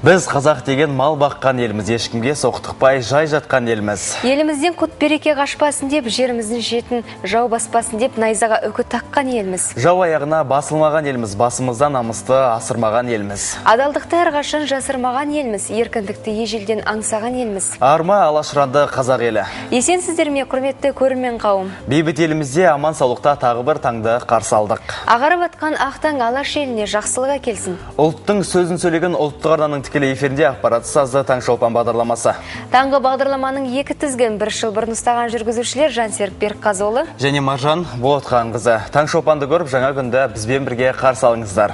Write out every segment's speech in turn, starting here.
Біз қазақ деген мал баққан еліміз, ешкімге соқтықпай жай жатқан еліміз. Елімізден құт береке қашпасын деп, жеріміздің шетін жау баспасын деп найзаға үкі таққан еліміз. Жау аяғына басылмаған еліміз, басымыздан намысты асырмаған еліміз. Адалдықты әрқашан жасырмаған еліміз, еркіндікті ежелден аңсаған еліміз. Арма алашұранды қазақ елі. Есенсіздер ме, құрметті көрермен қауым? Бейбіт елімізде аман саулықта тағы бір таңды қарсы алдық. Ағарып атқан ақ таң алаш еліне жақсылық әкелсін. Ұлттың сөзін сөйлеген ұлттық арнаның тікелей эфирінде ақпаратсыз азды Таңшолпан бағдарламасы. Таңғы бағдарламаның екі тізгін бір шылбырын ұстаған жүргізушілер Жансерік Берікқазыұлы және Маржан Болатханқызы. Таңшолпанды көріп жаңа күнді бізбен бірге қарсы алыңыздар.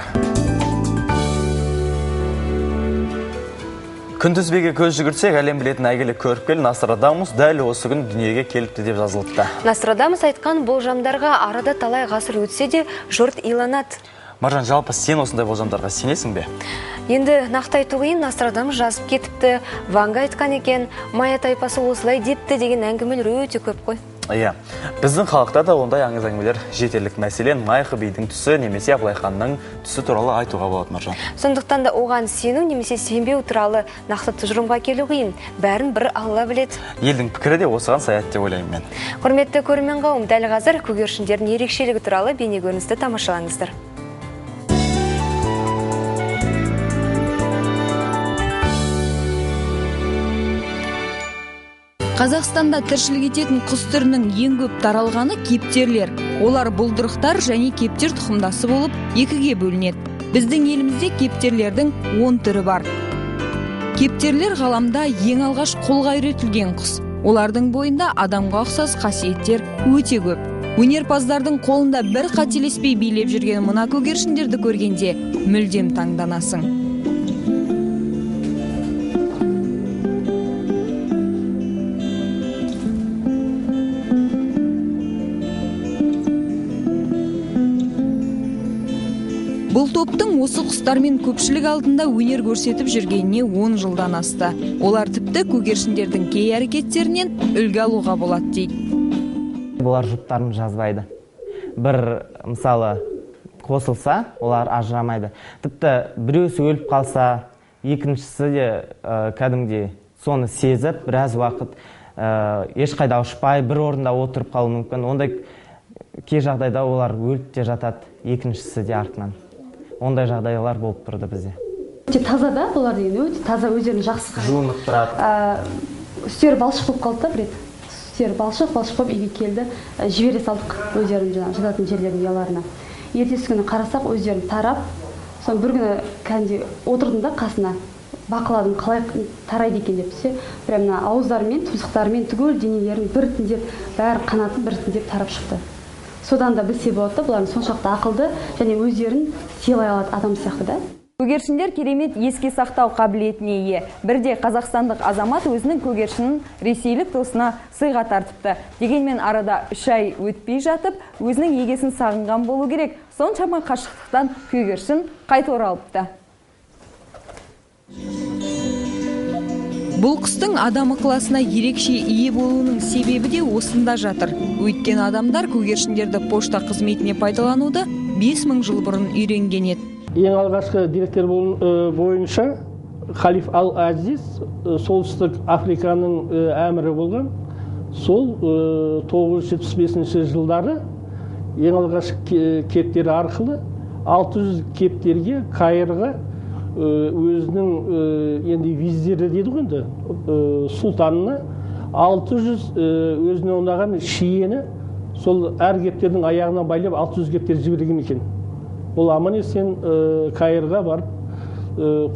Күнтізбеге көз жүгіртсек, әлем білетін әйгілі көріпкел Нострадамус дәл осы күн дүниеге келіпті деп жазылыпты. Нострадамус айтқан болжамдарға арада талай ғасыр өтсе де жұрт иланады. Маржан, жалпы сен осындай болжамдарға сенесің бе? Енді нақты айту қиын, Нострадамус жазып кетіпті, Ванга айтқан екен, Майя тайпасы осылай депті деген әңгімелер өте көп қой. Иә, біздің халықта да ондай аңыз әңгімелер жетерлік. Мәселен, Майқы бидің түсі немесе Абылай ханның түсі туралы айтуға болады, Маржан. Сондықтан да оған сену немесе сенбеу туралы нақты тұжырымға келу қиын. Бәрін бір Алла біледі. Елдің пікірі де осыған саяды деп ойлаймын мен. Құрметті көрермен қауым, дәл қазір көгершіндердің ерекшелігі туралы бейнекөріністі тамашалаңыздар. Қазақстанда тіршілік ететін құс түрінің ең көп таралғаны кептерлер. Олар бұлдырықтар және кептер тұқымдасы болып екіге бөлінеді. Біздің елімізде кептерлердің 10 түрі бар. Кептерлер ғаламда ең алғаш қолға үйретілген құс. Олардың бойында адамға ұқсас қасиеттер өте көп. Өнерпаздардың қолында бір қателеспей билеп жүрген мына көгершіндерді көргенде мүлдем таңданасың. Бұл топтың осы құстармен көпшілік алдында өнер көрсетіп жүргеніне 10 жылдан асты. Олар тіпті көгершіндердің кей әрекеттерінен үлгі алуға болады дейді. Бұлар жұптарын жазбайды. Бір мысалы қосылса, олар ажырамайды. Тіпті біреусі өліп қалса, екіншісі де кәдімгідей соны сезіп, біраз уақыт ешқайда ұшпай, бір орында отырып қалуы мүмкін. Ондай кей жағдайда олар өліп те жатады, екіншісі де артынан. Ондай жағдайлар болып тұрды бізде. Өте таза да, бұлар деген өте таза, өздерін жақсы жуынып тұрады. Үстері балшық болып қалды да бір рет. Үстері балшық болып үйге келді, жібере салдық өздерін жататын жерлерін, ұяларына. Ертесі күні қарасақ, өздерін тарап, соны бір күні кәдімгідей отырдым да қасына, бақыладым, қалай тарайды екен деп десе, прям мына ауыздарымен, тұмсықтарымен түгел денелерін біртіндеп, бәрі қанатын біртіндеп тарап шықты. Содан да білсе болады да, бұлардың соншалықты ақылды және өздерін сыйлай алады адам сияқты да. Көгершіндер керемет еске сақтау қабілетіне ие. Бірде қазақстандық азамат өзінің көгершінін ресейлік досына сыйға тартыпты. Дегенмен арада 3 ай өтпей жатып, өзінің егесін сағынған болу керек. Соншама қашықтықтан көгершін қайта оралыпты. Бұл құстың адам ықыласына ерекше ие болуының себебі де осында жатыр. Өйткені адамдар көгершіндерді пошта қызметіне пайдалануды 5000 жыл бұрын үйренген еді. Ең алғашқы деректер бойынша халиф Ал-Азиз солтүстік Африканың әмірі болған. Сол 975 жылдары ең алғашқы кептер арқылы 600 кептерге Каирға өзінің енді визирі дейді ғой енді сұлтанына 600 өзіне ұнаған шиені сол әр кептердің аяғына байлап 600 кептер жіберген екен. Ол аман есен Каирға барып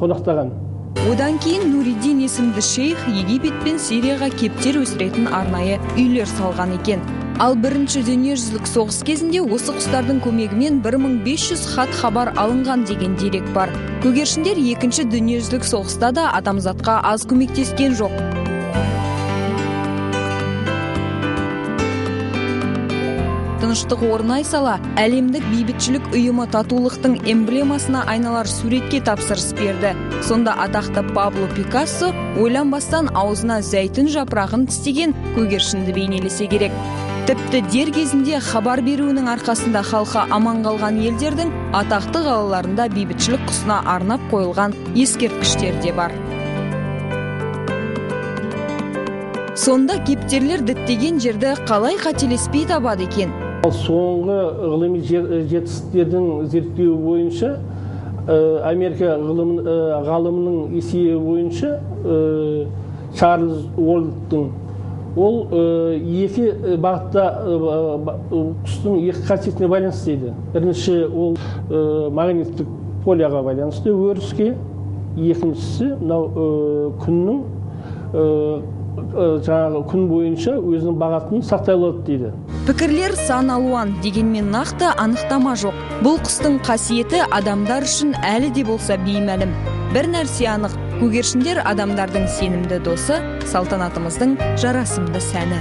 қонақтаған. Одан кейін Нуриддин есімді шейх Египет пен Сирияға кептер өсіретін арнайы үйлер салған екен. Ал бірінші дүниежүзілік соғыс кезінде осы құстардың көмегімен 1500 хат хабар алынған деген дерек бар. Көгершіндер екінші дүниежүзілік соғыста да адамзатқа аз көмектескен жоқ. Тыныштық орнай сала, әлемдік бейбітшілік ұйымы татулықтың эмблемасына айналар суретке тапсырыс берді. Сонда атақты Пабло Пикассо ойланбастан аузына зәйтүн жапырағын тістеген көгершінді бейнелесе керек. Тіпті дер кезінде хабар беруінің арқасында халқы аман қалған елдердің атақты қалаларында бейбітшілік құсына арнап қойылған ескерткіштер де бар. Сонда кептерлер діттеген жерді қалай қателеспей табады екен? Соңғы ғылыми жетістіктердің зерттеуі бойынша, Америка ғалымының есебі бойынша, Чарльз Уолттың, ол екі бағытта құстың екі қасиетіне байланысты дейді. Бірінші, ол магниттік поляға байланысты өріске, екіншісі мынау күннің жаңағы күн бойынша өзінің бағытын сақтай алады дейді. Пікірлер сан алуан, дегенмен нақты анықтама жоқ. Бұл құстың қасиеті адамдар үшін әлі де болса беймәлім. Бір нәрсе анық, көгершіндер адамдардың сенімді досы, салтанатымыздың жарасымды сәні.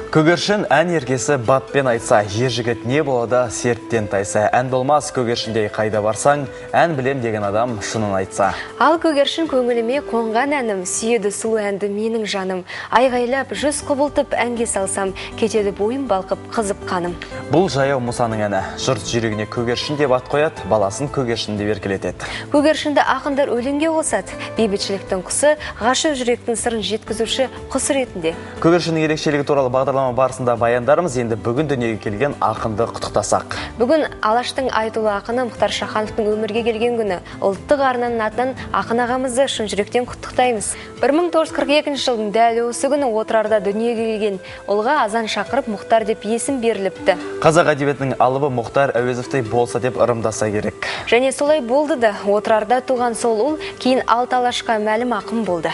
Көгершін ән еркесі баппен айтса, ер жігіт не болады серттен тайса. Ән болмас көгершіндей қайда барсаң, ән білем деген адам шынын айтса. Ал көгершін көңіліме қонған әнім, сүйеді сұлу әнді менің жаным. Айғайлап, жүз құбылтып әнге салсам, кетеді бойым балқып, қызып қаным. Бұл жаяу Мұсаның әні. Жұрт жүрегіне көгершін деп ат қояды, баласын көгершін деп еркелетеді. Көгершінді ақындар өлеңге қосады. Бейбітшіліктің құсы, ғашық жүректің сырын жеткізуші құс ретінде. Көгершіннің ерекшелігі туралы бағдарлама барысында баяндарымыз. Енді бүгін дүниеге келген ақынды құттықтасақ. Бүгін Алаштың айтулы ақыны Мұхтар Шахановтың өмірге келген күні. Ұлттық арнаның атынан ақын ағамызды шын жүректен құттықтаймыз. 1942 жылдың дәл осы күні Отырарда дүниеге келген ұлға азан шақырып Мұхтар деп есім беріліпті. Қазақ әдебиетінің алыбы Мұхтар Әуезовтей болса деп ырымдаса керек. Және солай болды да, Отырарда туған сол ұл кейін алты алашқа мәлім ақын болды.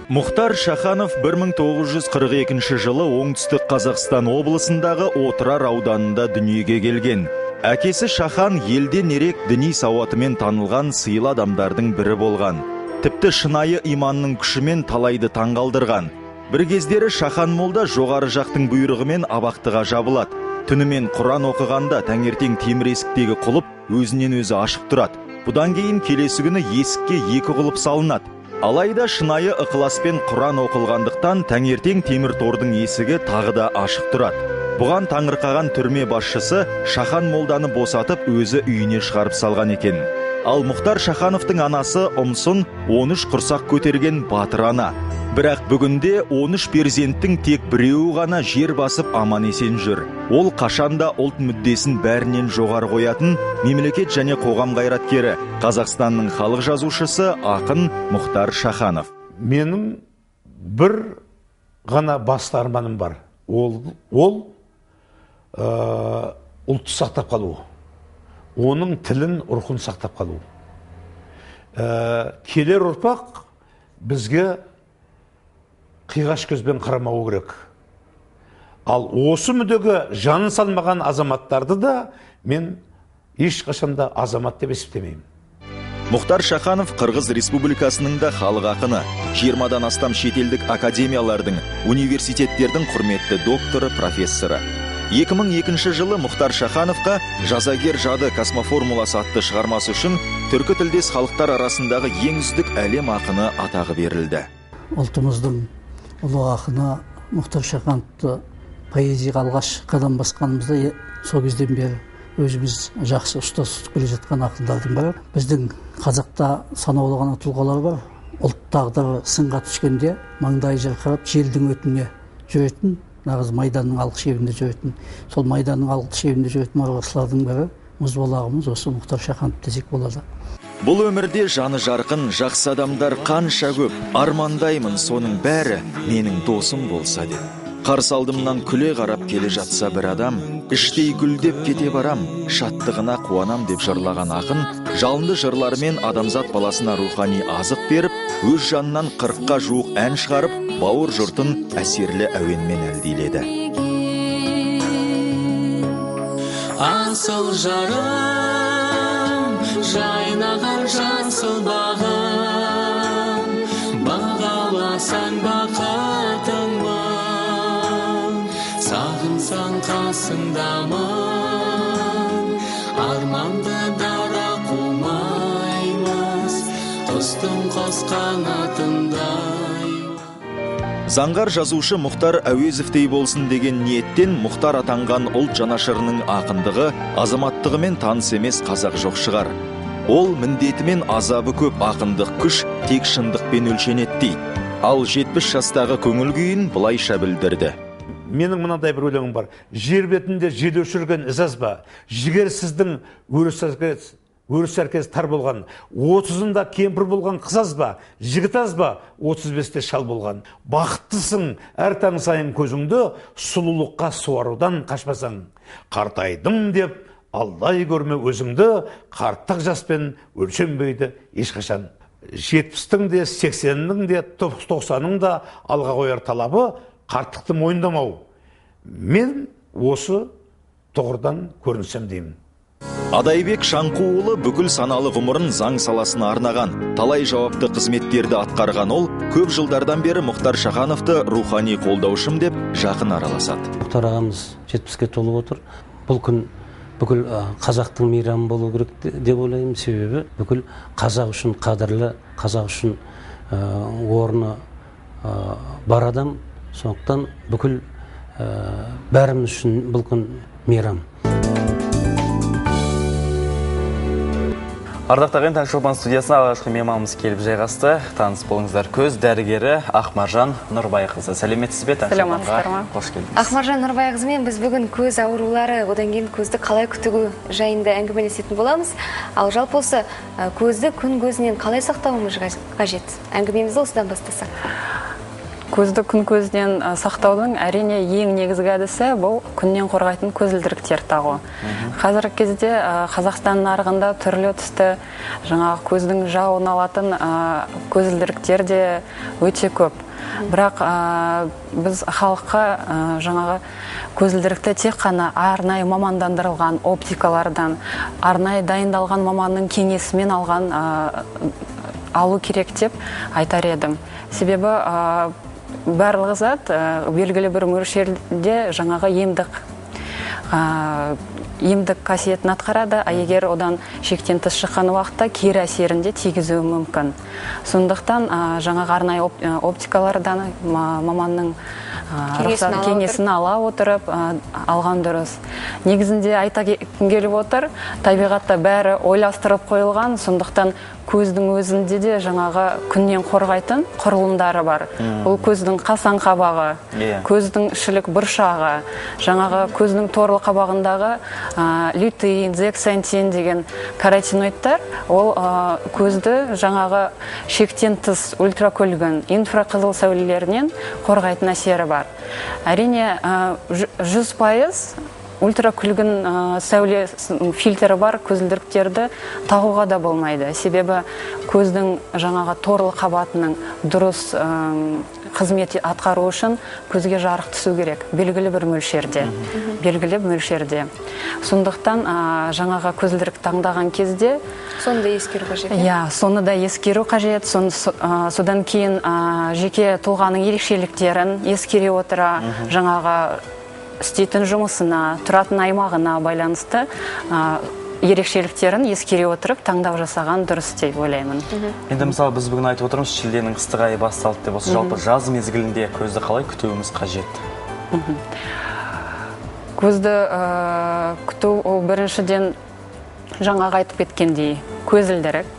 Мұхтар Шаханов 1942 жылы Оңтүстік Қазақстан облысындағы Отырар ауданында дүниеге келген. Әкесі Шахан елден ерек діни сауатымен танылған сыйлы адамдардың бірі болған. Тіпті шынайы иманның күшімен талайды таңғалдырған. Бір кездері Шахан молда жоғары жақтың бұйрығымен абақтыға жабылады. Түнімен Құран оқығанда таңертең темір есіктегі құлып өзінен өзі ашық тұрады. Бұдан кейін келесі күні есікке екі құлып салынады. Алайда шынайы ықыласпен Құран оқылғандықтан таңертең темір тордың есігі тағы да ашық тұрады. Бұған таңырқаған түрме басшысы Шахан молданы босатып өзі үйіне шығарып салған екен. Ал Мұхтар Шахановтың анасы Ұмсын 13 құрсақ көтерген батыр ана. Бірақ бүгінде 13 перзенттің тек біреуі ғана жер басып аман есен жүр. Ол қашанда ұлт мүддесін бәрінен жоғары қоятын мемлекет және қоғам қайраткері, Қазақстанның халық жазушысы ақын Мұхтар Шаханов. Менің бір ғана басты арманым бар. Ол ұлтты сақтап қалу. Оның тілін, рухын сақтап қалу. Келер ұрпақ бізге қиғаш көзбен қарамау керек. Ал осы мүдеге жанын салмаған азаматтарды да мен ешқашан да азамат деп есептемеймін. Мұхтар Шаханов Қырғыз Республикасының да халық ақыны, 20-дан астам шетелдік академиялардың, университеттердің құрметті докторы, профессоры. 2002 жылы Мұхтар Шахановқа «Жазагер жады космоформуласы» атты шығармасы үшін түркі тілдес халықтар арасындағы ең үздік әлем ақыны атағы берілді. Ұлтымыздың ұлы ақыны Мұхтар Шахановты поэзияға алғаш қадам басқанымызда сол кезден бері өзіміз жақсы ұстаз тұтып келе жатқан ақындардың бірі. Біздің қазақта санаулы ғана тұлғалар бар. Ұлт тағдыры сынға түскенде маңдайы жарқырап желдің өтіне жүретін, нағыз майданның алғы шебінде жүретін, сол майданның алғы шебінде жүретін арғысылардың бірі мұзбалағымыз осы Мұхтар Шаханов десек болады. Бұл өмірде жаны жарқын, жақсы адамдар қанша көп, армандаймын соның бәрі менің досым болса деп. Қарсы алдымнан күле қарап келе жатса бір адам, іштей гүлдеп кете барам, шаттығына қуанам деп жырлаған ақын, жалынды жырларымен адамзат баласына рухани азық беріп, өз жанынан 40-қа жуық ән шығарып, бауыр жұртын әсерлі әуенмен әлдиледі. Асыл жарым, жайнаған жасыл бағым, бағаласаң бақытыңмын, сағынсаң қасыңдамын, Құстың қос қанатындай. Заңғар жазушы Мұхтар Әуезовтей болсын деген ниеттен Мұхтар атанған ұлт жанашырының ақындығы, азаматтығымен таныс емес қазақ жоқ шығар. Ол міндетімен азабы көп ақындық күш тек шындықпен өлшенеді дейді. Ал 70 жастағы көңіл күйін былайша білдірді. Менің мынандай бір өлеңім бар. Жер бетінде жел өшірген із аз ба? Жігерсіздің өріс әркез тар болған. 30-ында кемпір болған қыз аз ба? Жігіт аз ба? 35-те шал болған. Бақыттысың әр таң сайын көзіңді сұлулыққа суарудан қашпасаң. Қартайдым деп алдай көрме өзіңді, қарттық жаспен өлшенбейді ешқашан. 70-тің де, 80-нің де, 90-ның да алға қояр талабы қарттықты мойындамау. Мен осы тұғырдан көрінсем деймін. Адайбек Шаңқуұлы бүкіл саналы ғұмырын заң саласына арнаған. Талай жауапты қызметтерді атқарған ол, көп жылдардан бері Мұхтар Шахановты рухани қолдаушым деп жақын араласады. Мұхтар ағамыз 70-ке толып отыр. Бұл күн бүкіл қазақтың мейрамы болу керек деп ойлаймын. Себебі бүкіл қазақ үшін қадірлі, қазақ үшін орны бар адам. Сондықтан бүкіл бәріміз үшін бұл күн мейрам. Ардақты ағайын, Таңшолпан студиясына алғашқы мейманымыз келіп жайғасты. Таныс болыңыздар, көз дәрігері Ақмаржан Нұрбайқызы. Сәлеметсіз бе, Таңшолпанға қош келдіңіз. Ақмаржан Нұрбайқызымен біз бүгін көз аурулары, одан кейін көзді қалай күту жайында әңгімелесетін боламыз. Ал жалпы осы көзді күн көзінен қалай сақтауымыз қажет? Әңгімемізді осыдан бастасақ. Көзді күн көзінен сақтаудың әрине ең негізгі әдісі бұл күннен қорғайтын көзілдіріктер тағу. Қазіргі кезде Қазақстан нарығында түрлі түсті жаңағы көздің жауын алатын көзілдіріктер де өте көп. Бірақ біз халыққа жаңағы көзілдірікті тек қана арнайы мамандандырылған оптикалардан, арнайы дайындалған маманның кеңесімен алған алу керек деп айтар едім. Себебі барлығы зат белгілі бір мөлшерде жаңағы емдік қасиетін атқарады, а егер одан шектен тыс шыққан уақытта кері әсерін де тигізуі мүмкін. Сондықтан жаңағы арнайы оптикалардан маманның кеңесін ала отырып алған дұрыс. Негізінде айта келіп отыр, табиғатта бәрі ойластырып қойылған, сондықтан көздің өзінде де жаңағы күннен қорғайтын құрылымдары бар. Бұл көздің қасан қабағы, көздің шілік бұршағы, жаңағы көздің торлы қабағындағы лютеин, зеаксантин деген каротиноидтар, ол көзді жаңағы шектен тыс ультракүлгін, инфрақызыл сәулелерінен қорғайтын әсері бар. Әрине, 100% ультракүлгін сәуле фильтрі бар көзілдіріктерді тағуға да болмайды. Себебі көздің жаңағы торлы қабатының дұрыс қызмет атқару үшін көзге жарық түсу керек, белгілі бір мөлшерде. Белгілі мөлшерде. Сондықтан жаңағы көзілдірік таңдаған кезде соны да ескеру қажет. Иә, соны да ескеру қажет. Содан кейін жеке тұлғаның ерекшеліктерін ескере отыра, жаңағы істейтін жұмысына, тұратын аймағына байланысты ерекшеліктерін ескере отырып таңдау жасаған дұрыс деп ойлаймын. Енді мысалы біз бүгін айтып отырмыз, шілденің ыстық айы басталды деп, осы жалпы жаз мезгілінде көзді қалай күтуіміз қажет? Көзді күту ол біріншіден жаңағы айтып кеткендей көзілдірік.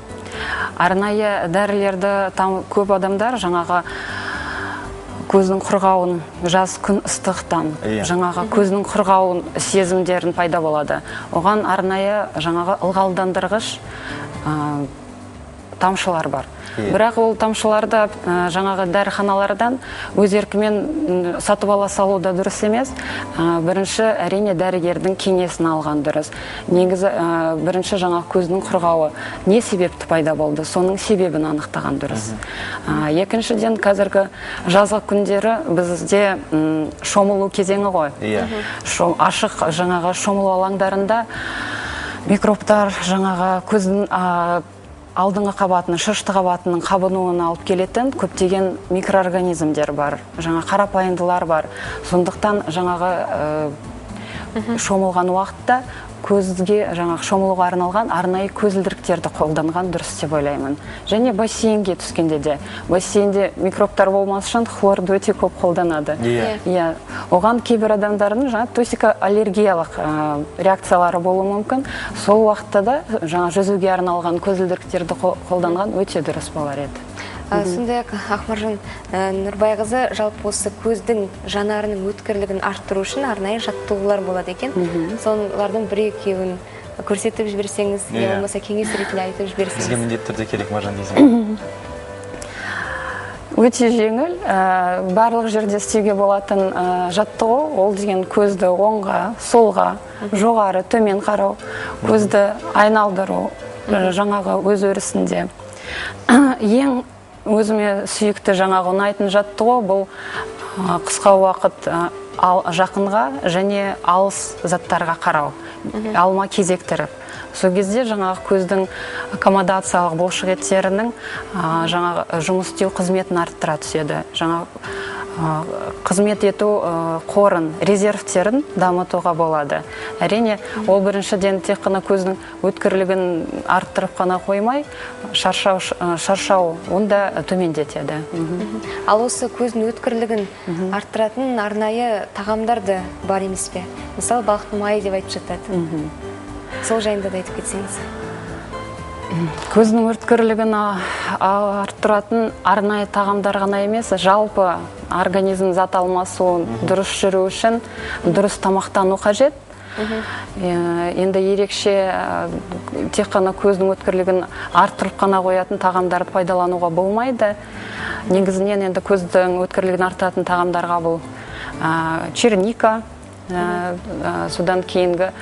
Арнайы дәрілерді көп адамдар жаңағы көздің құрғауын, жаз күн ыстықтан, жаңағы көздің құрғауын сезімдерін пайда болады. Оған арнайы жаңағы ылғалдандырғыш тамшылар бар. Бірақ ол тамшыларды жаңағы дәріханалардан өз еркімен сатып ала салу да дұрыс емес. Бірінші әрине дәрігердің кеңесін алған дұрыс. Негізі бірінші жаңағы көздің құрғауы не себепті пайда болды, соның себебін анықтаған дұрыс. Екіншіден, қазіргі жазғы күндері бізде шомылу кезеңі ғой. Ашық жаңағы шомылу алаңдарында микробтар жаңағы көздің алдыңғы қабатының, шырышты қабатының қабынуына алып келетін көптеген микроорганизмдер бар, жаңа қарапайымдылар бар. Сондықтан жаңағы шомылған уақытта Көзге жаңағы шомылуға арналған арнайы көзілдіріктерді қолданған дұрыс деп ойлаймын. Және бассейнге түскенде де, бассейнде микробтар болмас үшін хлорды өте көп қолданады. Иә. Оған кейбір адамдардың жаңа токсикоаллергиялық реакциялары болуы мүмкін. Сол уақытта да жаңа жүзуге арналған көзілдіріктерді қолданған өте дұрыс болар еді. Сондай-ақ Ақмаржан Нұрбайқызы, жалпы осы көздің жанарының өткірлігін арттыру үшін арнайы жаттығулар болады екен. Солардың бір-екеуін көрсетіп жіберсеңіз, не болмаса кеңес ретінде айтып жіберсеңіз. Бізге міндетті түрде керек, Маржан, дейсің. Өте жеңіл, барлық жерде істеуге болатын жаттығу, ол деген көзді оңға, солға, жоғары, төмен қарау, көзді айналдыру, жаңағы өз өрісінде. Ең өзіме сүйікті жаңағы ұнайтын жаттығу бұл қысқа уақыт жақынға және алыс заттарға қарау, алма кезектіріп. Сол кезде жаңағы көздің аккомодациялық бұлшық еттерінің жаңағы жұмыс істеу қызметін арттыра түседі. Жаңағы қызмет ету қорын, резервтерін дамытуға болады. Әрине, ол біріншіден тек қана көздің өткірлігін арттырып қана қоймай, шаршау онда төмендетеді. Ал осы көздің өткірлігін арттыратын арнайы тағамдар да бар емес пе? Мысалы, балықтың майы деп айтып жатады. Сол жайында да айтып кетсеңіз. Көздің өткірлігін арттыратын арнайы тағамдар ғана емес, жалпы организм зат алмасуын дұрыс жүру үшін дұрыс тамақтану қажет. Енді ерекше тек қана көздің өткірлігін арттырып қана қоятын тағамдарды пайдалануға болмайды. Негізінен енді көздің өткірлігін арттыратын тағамдарға бұл черника, содан кейінгі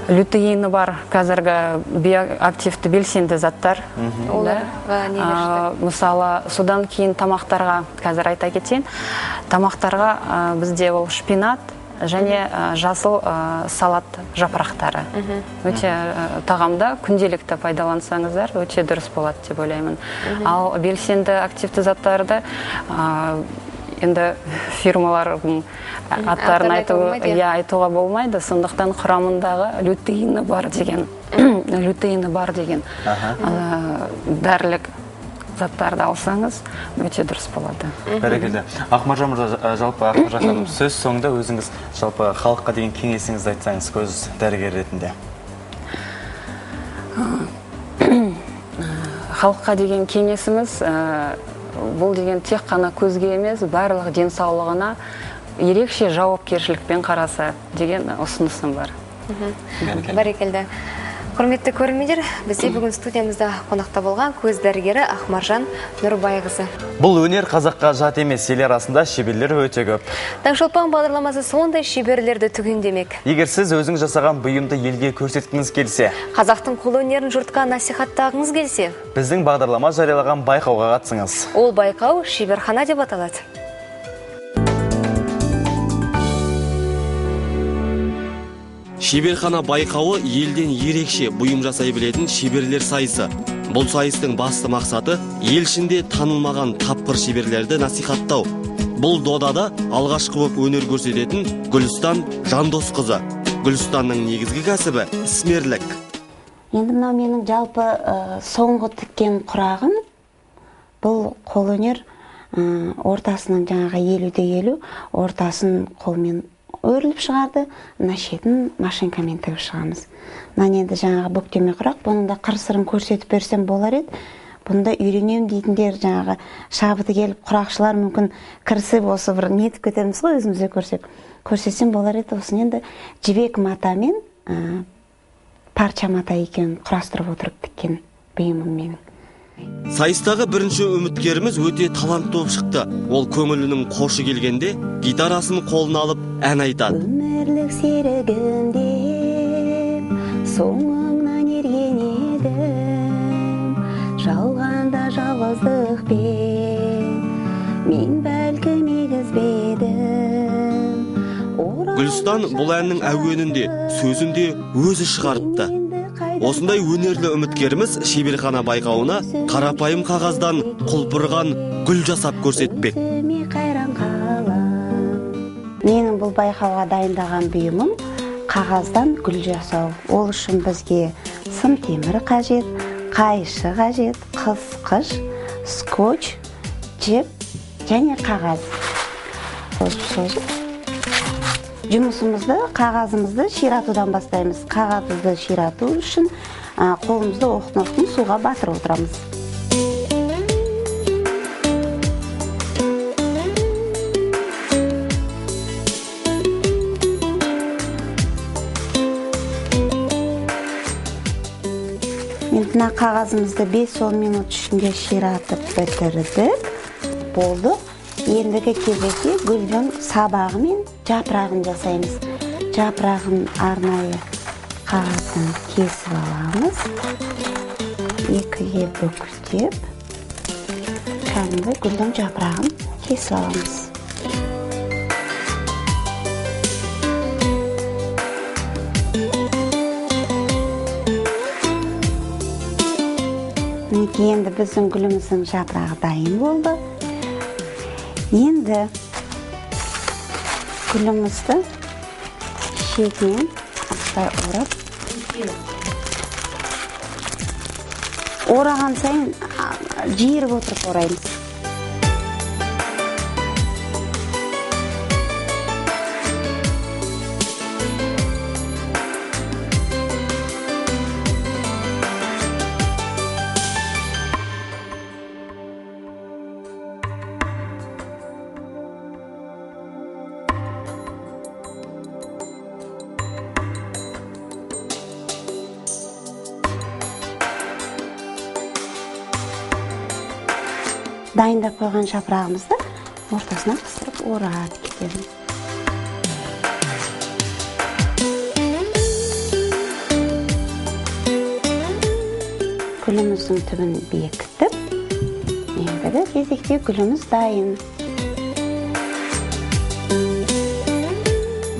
лютеині бар қазіргі биоактивті белсенді заттар. Мысалы, содан кейін тамақтарға, қазір айта кетейін, тамақтарға бізде ол шпинат және жасыл салат жапырақтары. Өте тағамда күнделікті пайдалансаңыздар, өте дұрыс болады деп ойлаймын. Ал белсенді активті заттарды енді фирмалардың аттарын айтуға болмайды, сондықтан құрамындағы лютеині бар деген, лютеині бар деген дәрілік заттарды алсаңыз, өте дұрыс болады. Бәрекелді. Ақмаржан мырза, жалпы Ақмаржан ханым, сөз соңында өзіңіз жалпы халыққа деген кеңесіңізді айтсаңыз, көз дәрігері ретінде. Халыққа деген кеңесіміз, бұл деген тек қана көзге емес, барлық денсаулығына ерекше жауапкершілікпен қараса деген ұсынысым бар. Бәрекелді. Құрметті көрермендер, бізде бүгін студиямызда қонақта болған көз дәрігері Ақмаржан Нұрбайқызы. Бұл өнер қазаққа жат емес, ел арасында шеберлер өте көп. Таңшолпан бағдарламасы сондай шеберлерді түгендемек. Егер сіз өзің жасаған бұйымды елге көрсеткіңіз келсе, қазақтың қол өнерін жұртқа насихаттағыңыз келсе, біздің бағдарлама жариялаған байқауға қатысыңыз. Ол байқау шеберхана деп аталады. Шеберхана байқауы елден ерекше бұйым жасай білетін шеберлер сайысы. Бұл сайыстың басты мақсаты ел ішінде танылмаған тапқыр шеберлерді насихаттау. Бұл додада алғашқы болып өнер көрсететін Гүлістан Жандосқызы. Гүлістанның негізгі кәсібі ісмерлік. Енді мынау менің жалпы соңғы тіккен құрағым. Бұл қолөнер ортасының жаңағы 50-де 50, ортасын қолмен өріліп шығарды, мына шетін машинкамен тігіп шығамыз. Мына енді жаңағы бөктеме құрақ, бұның да қыр-сырын көрсетіп берсем болар еді. Бұнда үйренемін дейтіндер, жаңағы шабыты келіп құрақшылар мүмкін кірісіп осы бір нетіп кетеміз ғой өзімізде көрсек. Көрсетсем болар еді. Осыны енді жібек матамен парча мата екеуін құрастырып отырып тіккен бұйымым менің. Сайыстағы бірінші үміткеріміз өте талантты болып шықты. Ол көңілінің қошы келгенде гитарасын қолына алып ән айтады. Өмірлік серігім деп соңыңнан ерген едім, жалғанда жалғыздықпен мен бәлкім егізбедім. Гүлістан бұл әннің әуенінде, сөзін де өзі шығарыпты. Осындай өнерлі үміткеріміз шеберхана байқауына қарапайым қағаздан құлпырған гүл жасап көрсетпек. Менің бұл байқауға дайындаған бұйымым қағаздан гүл жасау. Ол үшін бізге сым темір қажет, қайшы қажет, қысқыш, скотч, жіп және қағаз. Созып жұмысымызды, қағазымызды ширатудан бастаймыз. Қағазды ширату үшін қолымызды оқтын-оқтын суға батырып отырамыз. Мына қағазымызды 5-10 минут ішінде ширатып бітірдік. Болдық. Ендігі кезекте гүлдің сабағы мен жапырағын жасаймыз. Жапырағын арнайы қағаздан кесіп аламыз. Екіге бүктеп, кәдімгі гүлдің жапырағын кесіп аламыз. Енді біздің гүліміздің жапырағы дайын болды. Енді гүлімізді шетінен осылай орап, ораған сайын жиырып отырып ораймыз. Дайындап қойған жапырағымызды ортасына қыстырып орап кетеміз. Гүліміздің түбін бекітіп, ендігі кезекте гүліміз дайын.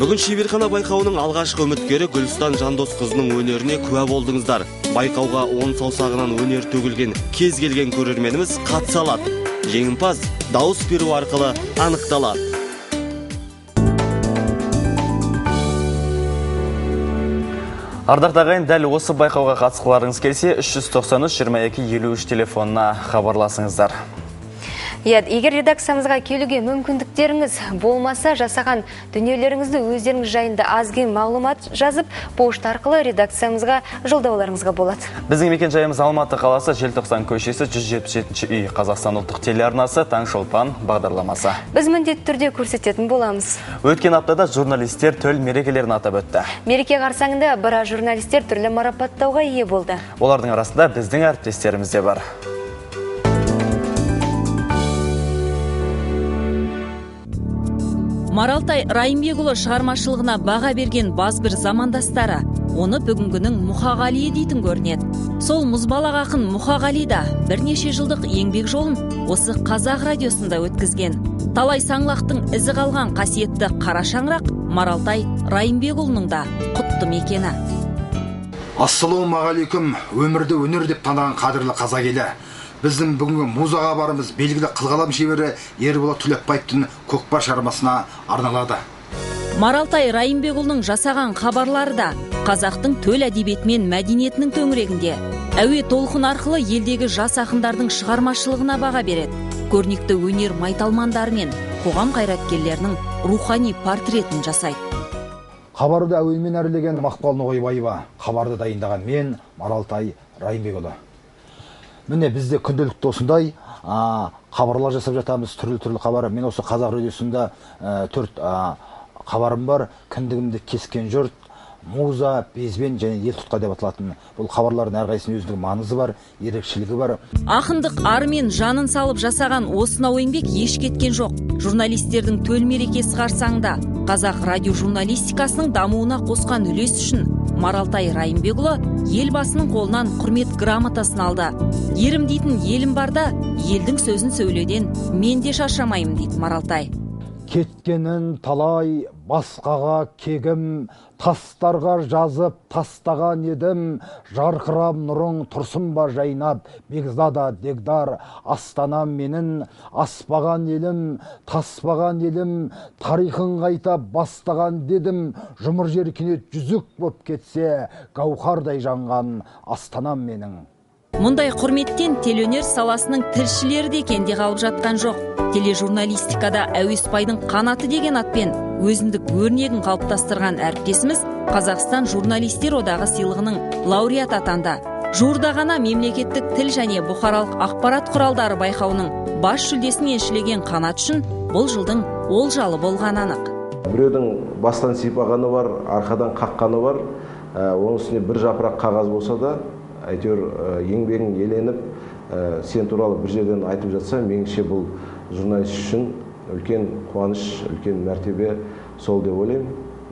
Бүгін шеберхана байқауының алғашқы үміткері Гүлстан Жандосқызының өнеріне куә болдыңыздар. Байқауға 10 саусағынан өнер төгілген кез келген көрерменіміз қатыса алады. Жеңімпаз дауыс беру арқылы анықталады. Ардақты ағайын, дәл осы байқауға қатысқыларыңыз келсе, 393 22 53 телефонына хабарласыңыздар. Егер редакциямызға келуге мүмкіндіктеріңіз болмаса, жасаған дүниелеріңізді өздеріңіз жайында аз-кем мағлұмат жазып, пошта арқылы редакциямызға жолдауларыңызға болады. Біздің мекен-жайымыз Алматы қаласы, Желтоқсан көшесі, 177 үй, Қазақстан ұлттық телеарнасы, Таңшолпан бағдарламасы. Біз міндетті түрде көрсететін боламыз. Өткен аптада журналистер төл мерекелерін атап өтті. Мереке қарсаңында біраз журналистер түрлі марапаттауға ие болды. Олардың арасында біздің әріптестеріміз де бар. Маралтай Райымбекұлы шығармашылығына баға берген базбір замандастары оны бүгінгінің Мұқағалиы дейтін көрінеді. Сол мұзбалақ ақын Мұқағали да бірнеше жылдық еңбек жолын осы Қазақ радиосында өткізген. Талай саңлақтың ізі қалған қасиетті қара шаңырақ Маралтай Райымбекұлының да құтты мекені. Ассалаумағалейкум, өмірді өнер деп таныған қадірлі қазақ елі. Біздің бүгінгі муза хабарымыз белгілі қылқалам шебері Ерболат Төлепбаевтың Көкпар шығармасына арналады. Маралтай Райымбекұлының жасаған хабарлары да қазақтың төл әдебиеті мен мәдениетінің төңірегінде. Әуе толқын арқылы елдегі жас ақындардың шығармашылығына баға береді. Көрнекті өнер майталмандары мен қоғам қайраткерлерінің рухани портретін жасайды. Хабарды әуемен әрлеген Мақпал Ноғайбаева, хабарды дайындаған мен Маралтай Райымбекұлы. Міне бізде күнделікті осындай хабарлар жасап жатамыз, түрлі-түрлі хабар. Мен осы Қазақ радиосында 4 хабарым бар. Кіндігімді кескен жұрт, муза, безбен және ел тұтқа деп аталатын. Бұл хабарлардың әрқайсысының өзінің маңызы бар, ерекшелігі бар. Ақындық арымен жанын салып жасаған осынау еңбек еш кеткен жоқ. Журналистердің төл мерекесі қарсаңында қазақ радиожурналистикасының дамуына қосқан үлес үшін Маралтай Райымбекұлы елбасының қолынан құрмет грамотасын алды. Ерім дейтін елім барда, елдің сөзін сөйлеуден мен де шаршамаймын, дейді Маралтай. Кеткенін талай басқаға кегім, тастарға жазып тастаған едім, жарқырап нұрың тұрсын ба жайнап, бекзада дегдар, астанам менің, аспаған елім, таспаған елім, тарихын қайта бастаған дедім, жұмыр жер кенет жүзік боп кетсе, гауһардай жанған астанам менің. Мұндай құрметтен телеөнер саласының тілшілері де кенде қалып жатқан жоқ. Тележурналистикада Әуесбайдың қанаты деген атпен өзіндік өрнегін қалыптастырған әріптесіміз Қазақстан журналистер одағы сыйлығының лауреаты атанды. Жуырда ғана мемлекеттік тіл және бұқаралық ақпарат құралдары байқауының бас жүлдесін еншілеген Қанат үшін бұл жылдың олжалы болғаны анық. Біреудің бастан сипағаны бар, арқадан қаққаны бар, оның үстіне бір жапырақ қағаз болса да, әйтеуір еңбегің еленіп, сен туралы бір жерден айтып жатса, меніңше бұл журналист үшін үлкен қуаныш, үлкен мәртебе сол деп ойлаймын.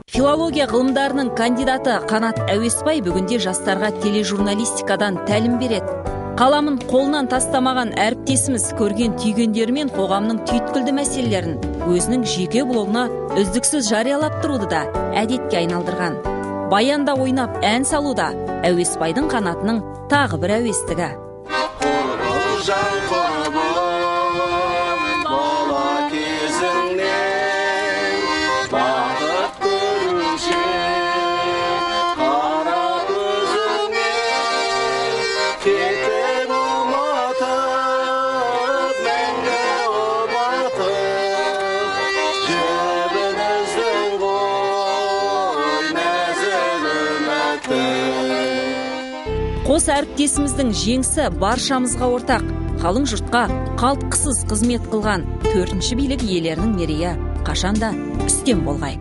Филология ғылымдарының кандидаты Қанат Әуесбай бүгінде жастарға тележурналистикадан тәлім береді. Қаламын қолынан тастамаған әріптесіміз көрген түйгендерімен қоғамның түйткілді мәселелерін өзінің жеке блогына үздіксіз жариялап тұруды да әдетке айналдырған. Баянда ойнап ән салуда Әуесбайдың қанатының тағы бір әуестігі. Қос әріптесіміздің жеңісі баршамызға ортақ, қалың жұртқа қалтқысыз қызмет қылған төртінші билік иелерінің мерейі қашанда үстем болғай.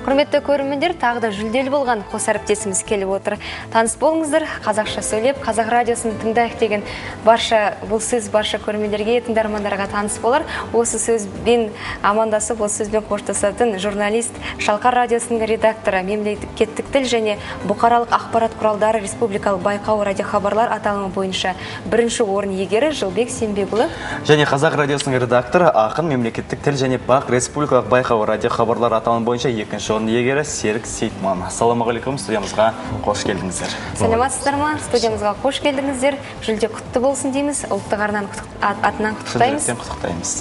Құрметті көрермендер, тағы да жүлделі болған қос әріптесіміз келіп отыр. Таныс болыңыздар, қазақша сөйлеп, қазақ радиосын тыңдайық деген барша, бұл сөз барша көрермендерге, тыңдармандарға таныс болар. Осы сөзбен амандасып, осы сөзбен қоштасатын журналист, Шалқар радиосының редакторы, мемлекеттік тіл және бұқаралық ақпарат құралдары республикалық байқауы радиохабарлар аталымы бойынша бірінші орын иегері Жылбек Сембекұлы. Және қазақ радиосының редакторы, ақын, мемлекеттік тіл және бақ республикалық байқауы радиохабарлар аталымы бойынша екінші орын иегері Серік Сейтман. Ассалаумағалейкум, студиямызға қош келдіңіздер. Саламатсыздар ма? Студиямызға қош келдіңіздер. Жүлде құтты болсын дейміз. Ұлттық арнаның атынан құттықтаймыз. Шын құттықтаймыз.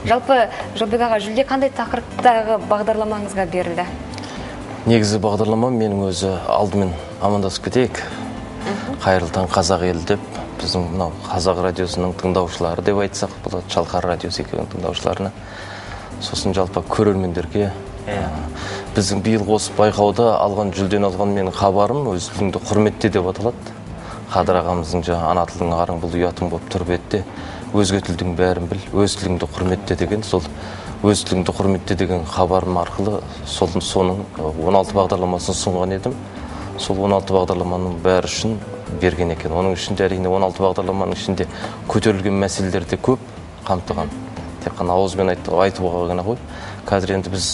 Жалпы, Жолбек аға, жүлде қандай тақырыптағы бағдарламаңызға берілді? Негізі бағдарлама менің өзі алдымен амандасып кетейік. Қайырлы таң қазақ елі деп, біздің мынау қазақ радиосының тыңдаушылары деп айтсақ болады, Шалқар радиосы екеуінің тыңдаушыларына. Сосын жалпы көрермендерге. Біздің биыл осы байқауда алған жүлдені алған менің хабарым өз тіліңді құрметте деп аталады. Қадыр ағамыздың жаңа ана тілдің арың бұл ұятың болып тұрып етте, өзге тілдің бәрін біл, өз тіліңді құрметте деген, сол өз тіліңді құрметте деген хабарым арқылы сол соның 16 бағдарламасын ұсынған едім. Сол 16 бағдарламаның бәрі үшін берген екен. Оның ішінде әрине 16 бағдарламаның ішінде көтерілген мәселелер де көп қамтыған. Тек қана ауызбен айтуға ғана ғой. Қазір енді біз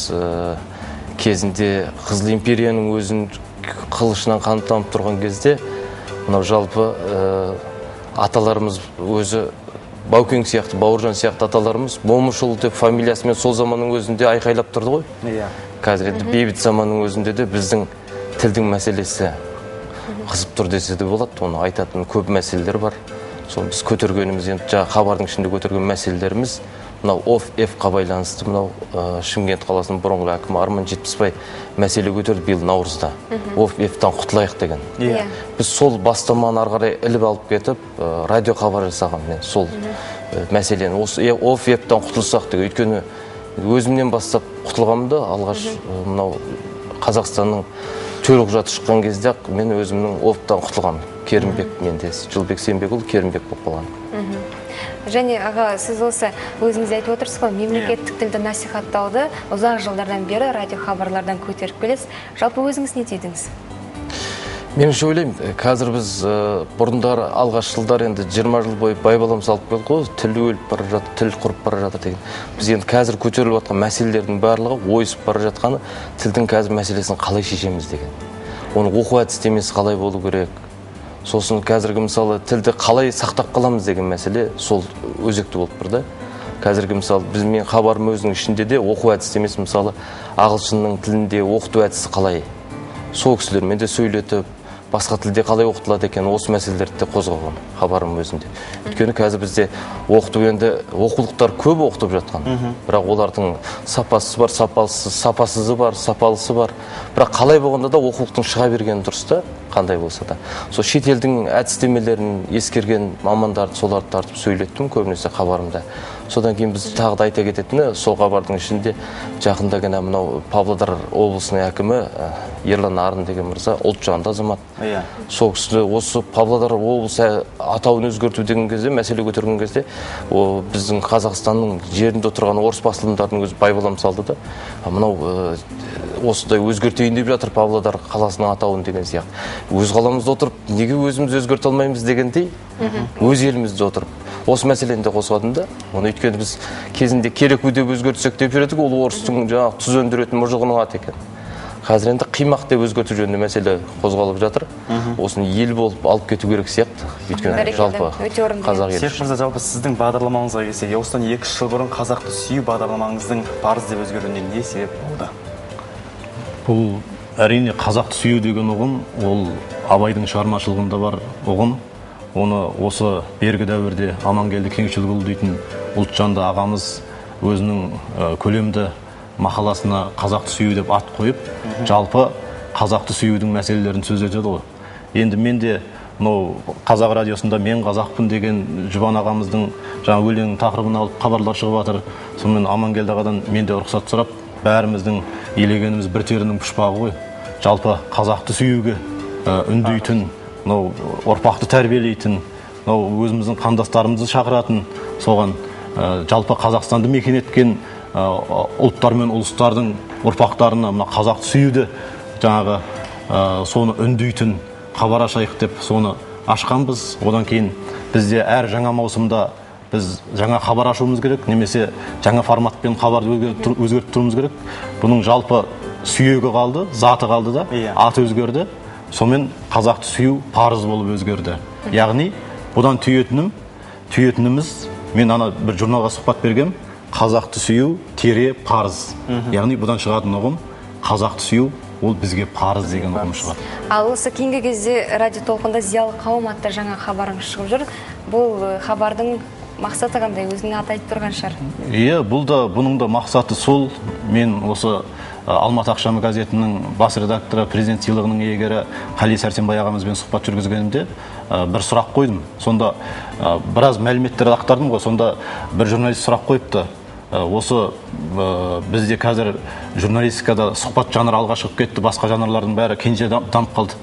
кезінде Қызыл империяның өзін қылышынан қан тамып тұрған кезде мынау жалпы аталарымыз өзі Баукең сияқты, Бауыржан сияқты аталарымыз Момышұлы деп фамилиясымен сол заманның өзінде айқайлап тұрды ғой. Қазір енді бейбіт заманның өзінде де біздің тілдің мәселесі қызып тұр десе де болады. Оны айтатын көп мәселелер бар. Сол біз көтергеніміз енді жаңа хабардың ішінде көтерген мәселелеріміз мынау ОФ-Ф-қа байланысты, мынау Шымкент қаласының бұрынғы әкімі Арман Жетпісбай мәселе көтерді биыл наурызда. ОФ-Ф-тан құтылайық деген. Біз сол бастаманы ары қарай іліп алып кетіп, радио хабар жасаған мен сол мәселені. Осы ОФ-Ф-тан құтылсақ деген. Өйткені өзімнен бастап құтылғанымда алғаш мынау Қазақстанның төлқұжаты шыққан кезде мен өзімнің ОФ-тан құтылғанмын. Керімбек менде, Жылбек Сембекұлы Керімбек болып қалған. Және аға, сіз осы өзіңіз айтып отырсыз ғой, мемлекеттік тілді насихаттауды ұзақ жылдардан бері радиохабарлардан көтеріп келесіз. Жалпы өзіңіз не дейдіңіз? Меніңше ойлаймын, қазір біз бұрындары алғаш жылдар енді 20 жыл бойы байбалам салып келдік қой, тіл өліп бара жатыр, тіл құрып бара жатыр деген. Біз енді қазір көтеріліп жатқан мәселелердің барлығы ойысып бара жатқаны тілдің қазір мәселесін қалай шешеміз деген. Оны оқу әдістемесі қалай болу керек, Сосын қазіргі мысалы тілді қалай сақтап қаламыз деген мәселе сол өзекті болып тұр да. Қазіргі мысалы біз мен хабарым өзінің ішінде де оқу әдістемесі, мысалы ағылшынның тілінде оқыту әдісі қалай, сол кісілермен де сөйлетіп, басқа тілде қалай оқытылады екен, осы мәселелерді де қозғаған хабарым өзінде. Өйткені қазір бізде оқыту енді оқулықтар көп оқытып жатқан, бірақ олардың сапасы бар, сапасызы бар, сапалысы бар. Бірақ қалай болғанда да оқулықтың шыға бергені дұрыс та, қандай болса да. Сол шетелдің әдістемелерін ескерген мамандарды, соларды тартып сөйлеттім көбінесе хабарымда. Содан кейін біз тағы да айта кететіні, сол хабардың ішінде жақында ғана мынау Павлодар облысының әкімі Ерлан Арын деген мырза, ұлтжанды азамат. Сол кісі осы Павлодар облысы атауын өзгерту деген кезде, мәселе көтерген кезде, біздің Қазақстанның жерінде отырған орыс басылымдарының өзі байбалам салды да, мынау осындай өзгертейін деп жатыр Павлодар қаласының атауын деген сияқты. Өз қаламызда отырып, неге өзіміз өзгерте алмаймыз дегендей, өз елімізде отырып. Осы мәселені де қозғадым да. Оны өйткені біз кезінде Кереку деп өзгертсек деп жүредік, ол орыстың жаңағы тұз өндіретін мұжығының аты екен. Қазір енді қимақ деп өзгерту жөнінде мәселе қозғалып жатыр. Осыны ел болып алып кету керек сияқты. Өйткені жалпы қазақ елі. Серік мырза, жалпы сіздің бағдарламаңызға келсек, осыдан 2 жыл бұрын қазақты сүю бағдарламаңыздың парыз деп өзгеруіне не себеп болды? Бұл әрине қазақты сүю деген ұғым, ол Абайдың шығармашылығында бар ұғым. Оны осы бергі дәуірде Амангелді Кеңшілікұлы дейтін ұлтжанды ағамыз өзінің көлемді мақаласына қазақты сүю деп ат қойып, жалпы қазақты сүюдің мәселелерін сөз етеді ғой. Енді мен де мынау Қазақ радиосында мен қазақпын деген Жұбан ағамыздың жаңа өлеңнің тақырыбын алып хабарлар шығып жатыр. Сонымен Амангелді ағадан мен де рұқсат сұрап, бәріміздің илегеніміз бір терінің пұшпағы ғой. Жалпы қазақты сүюге үндейтін, мынау ұрпақты тәрбиелейтін, мынау өзіміздің қандастарымызды шақыратын, соған жалпы Қазақстанды мекен еткен ұлттар мен ұлыстардың ұрпақтарына мына қазақты сүюді жаңағы соны үндейтін хабар ашайық деп соны ашқанбыз. Одан кейін бізде әр жаңа маусымда біз жаңа хабар ашуымыз керек, немесе жаңа форматпен хабарды өзгертіп тұруымыз керек. Бұның жалпы сүйегі қалды, заты қалды да, аты өзгерді. Сонымен қазақты сүю парыз болып өзгерді. Яғни бұдан түйетініміз, мен ана бір журналға сұхбат бергем, қазақты сүю тере парыз. Яғни бұдан шығатын ұғым, қазақты сүю ол бізге парыз деген ұғым шығады. Ал осы кейінгі кезде радио толқында зиялы қауым атты жаңа хабарыңыз шығып жүр. Бұл хабардың мақсаты қандай? Өзінің аты айтып тұрған шығар. Иә, бұның да мақсаты сол. Мен осы Алматы ақшамы газетінің бас редакторы, президент сыйлығының иегері Қали Сәрсенбай ағамызбен сұхбат жүргізгенімде бір сұрақ қойдым. Сонда біраз мәліметтер ақтардым ғой. Сонда бір журналист сұрақ қойыпты. Осы бізде қазір журналистикада сұхбат жанры алға шығып кетті, басқа жанрлардың бәрі кенже дамып қалды,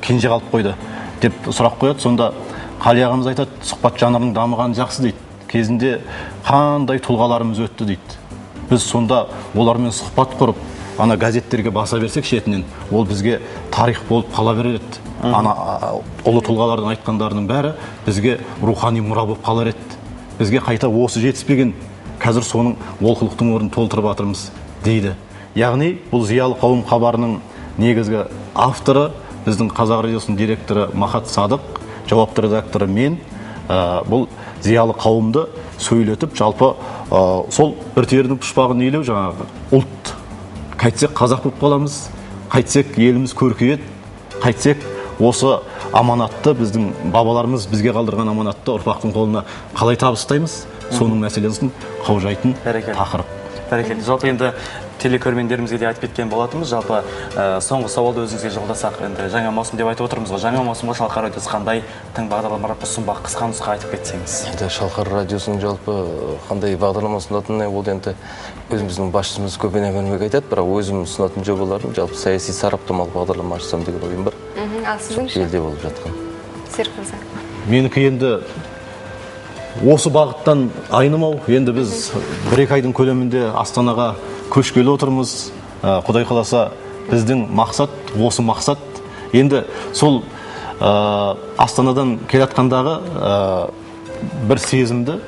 кенже қалып қойды деп сұрақ қояды. Сонда Қали ағамыз айтады, сұхбат жанрының дамығаны жақсы дейді. Кезінде қандай тұлғаларымыз өтті дейді. Біз сонда олармен сұхбат құрып, ана газеттерге баса берсек шетінен, ол бізге тарих болып қала береді. Ана ұлы тұлғалардың айтқандарының бәрі бізге рухани мұра болып қалар еді. Бізге қайта осы жетіспеген, қазір соның олқылықтың орнын толтырып жатырмыз дейді. Яғни бұл зиялы қауым хабарының негізгі авторы біздің Қазақ радиосының директоры Махат Садық, жауапты редакторы мен. Бұл зиялы қауымды сөйлетіп, жалпы сол бір терінің пұшпағын илеу, жаңағы ұлт, қайтсек қазақ болып қаламыз, қайтсек еліміз көркейеді, қайтсек осы аманатты, біздің бабаларымыз бізге қалдырған аманатты ұрпақтың қолына қалай табыстаймыз, соның мәселесін қаужайтын тақырып. Бәрекелді. Жалпы енді телекөрермендерімізге де айтып кеткен болатынбыз. Жалпы соңғы сауалды өзіңізге жолдасақ, енді жаңа маусым деп айтып отырмыз ғой. Жаңа маусымға Шалқар радиосы қандай тың бағдарламалар ұсынбақ, қысқа нұсқа айтып кетсеңіз. Енді Шалқар радиосының жалпы қандай бағдарлама ұсынатыны, ол енді өзіміздің басшымыз Көпен Әмірбек айтады, бірақ өзім ұсынатын жобаларым жалпы саяси сараптамалық бағдарлама ашсам деген ойым бар. Ал сіздің ше? Елде болып жатқан. Серік мырза. Менікі енді осы бағыттан айнымау. Енді біз 1-2 айдың көлемінде Астанаға көшкелі отырмыз. Құдай қаласа біздің мақсат, осы мақсат. Енді сол Астанадан келе жатқандағы бір сезімді,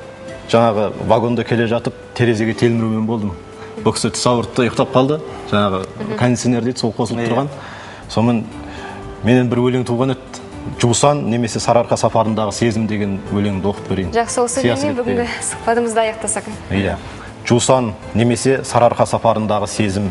жаңағы вагонда келе жатып терезеге телмірумен болдым. Бұл кісі тіс ауыртты, ұйықтап қалды. Жаңағы кондиционер дейді, сол қосылып тұрған. Сонымен менен бір өлең туған еді. Жусан немесе Сарыарқа сапарындағы сезім деген өлеңді оқып берейін. Жақсы, осы өлеңмен бүгінгі сұхбатымызды аяқтасақ. Иә. Жусан немесе Сарыарқа сапарындағы сезім.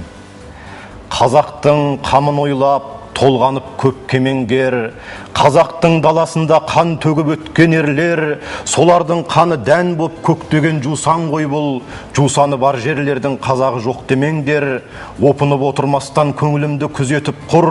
Қазақтың қамын ойлап, толғанып көп кемеңгер, қазақтың даласында қан төгіп өткен ерлер, солардың қаны дән боп көктеген жусан ғой бұл, жусаны бар жерлердің қазағы жоқ демеңдер, опынып отырмастан көңілімді күзетіп құр,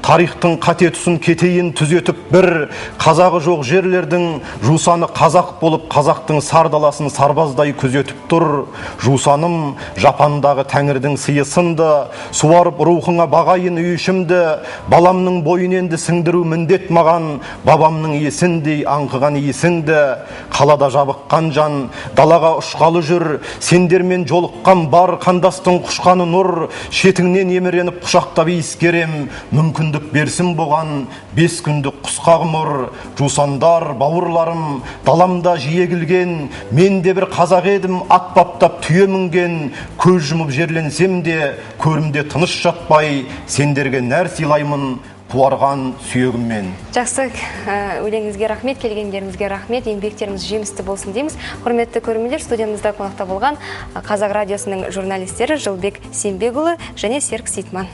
тарихтың қате тұсын кетейін түзетіп бір, қазағы жоқ жерлердің жусаны қазақ болып, қазақтың сар даласын сарбаздай күзетіп тұр. Жусаным жапандағы тәңірдің сыйы сынды, суарып рухыңа бағайын үй ішімді, баламның бойын енді сіңдіру міндет маған, бабамның иесіндей аңқыған иісіңді. Қалада жабыққан жан, далаға ұшқалы жүр, сендермен жолыққан бар қандастың құшқаны нұр, шетіңнен еміреніп құшақтап иіскерем, мүмкіндік берсін бұған 5 күндік құсқа ғұмыр. Жусандар, бауырларым, даламда жиегілген, мен де бір қазақ едім, ат баптап түйе мінген, көз жұмып жерленсем де, көрімде тыныш жатпай, сендерге нәр сыйлаймын қуарған сүйегіммен. Жақсы, өлеңіңізге рахмет, келгендеріңізге рахмет, еңбектеріңіз жемісті болсын дейміз. Құрметті көрермендер, студиямызда қонақта болған Қазақ радиосының журналистері Жылбек Сембекұлы және Серік Сейтман.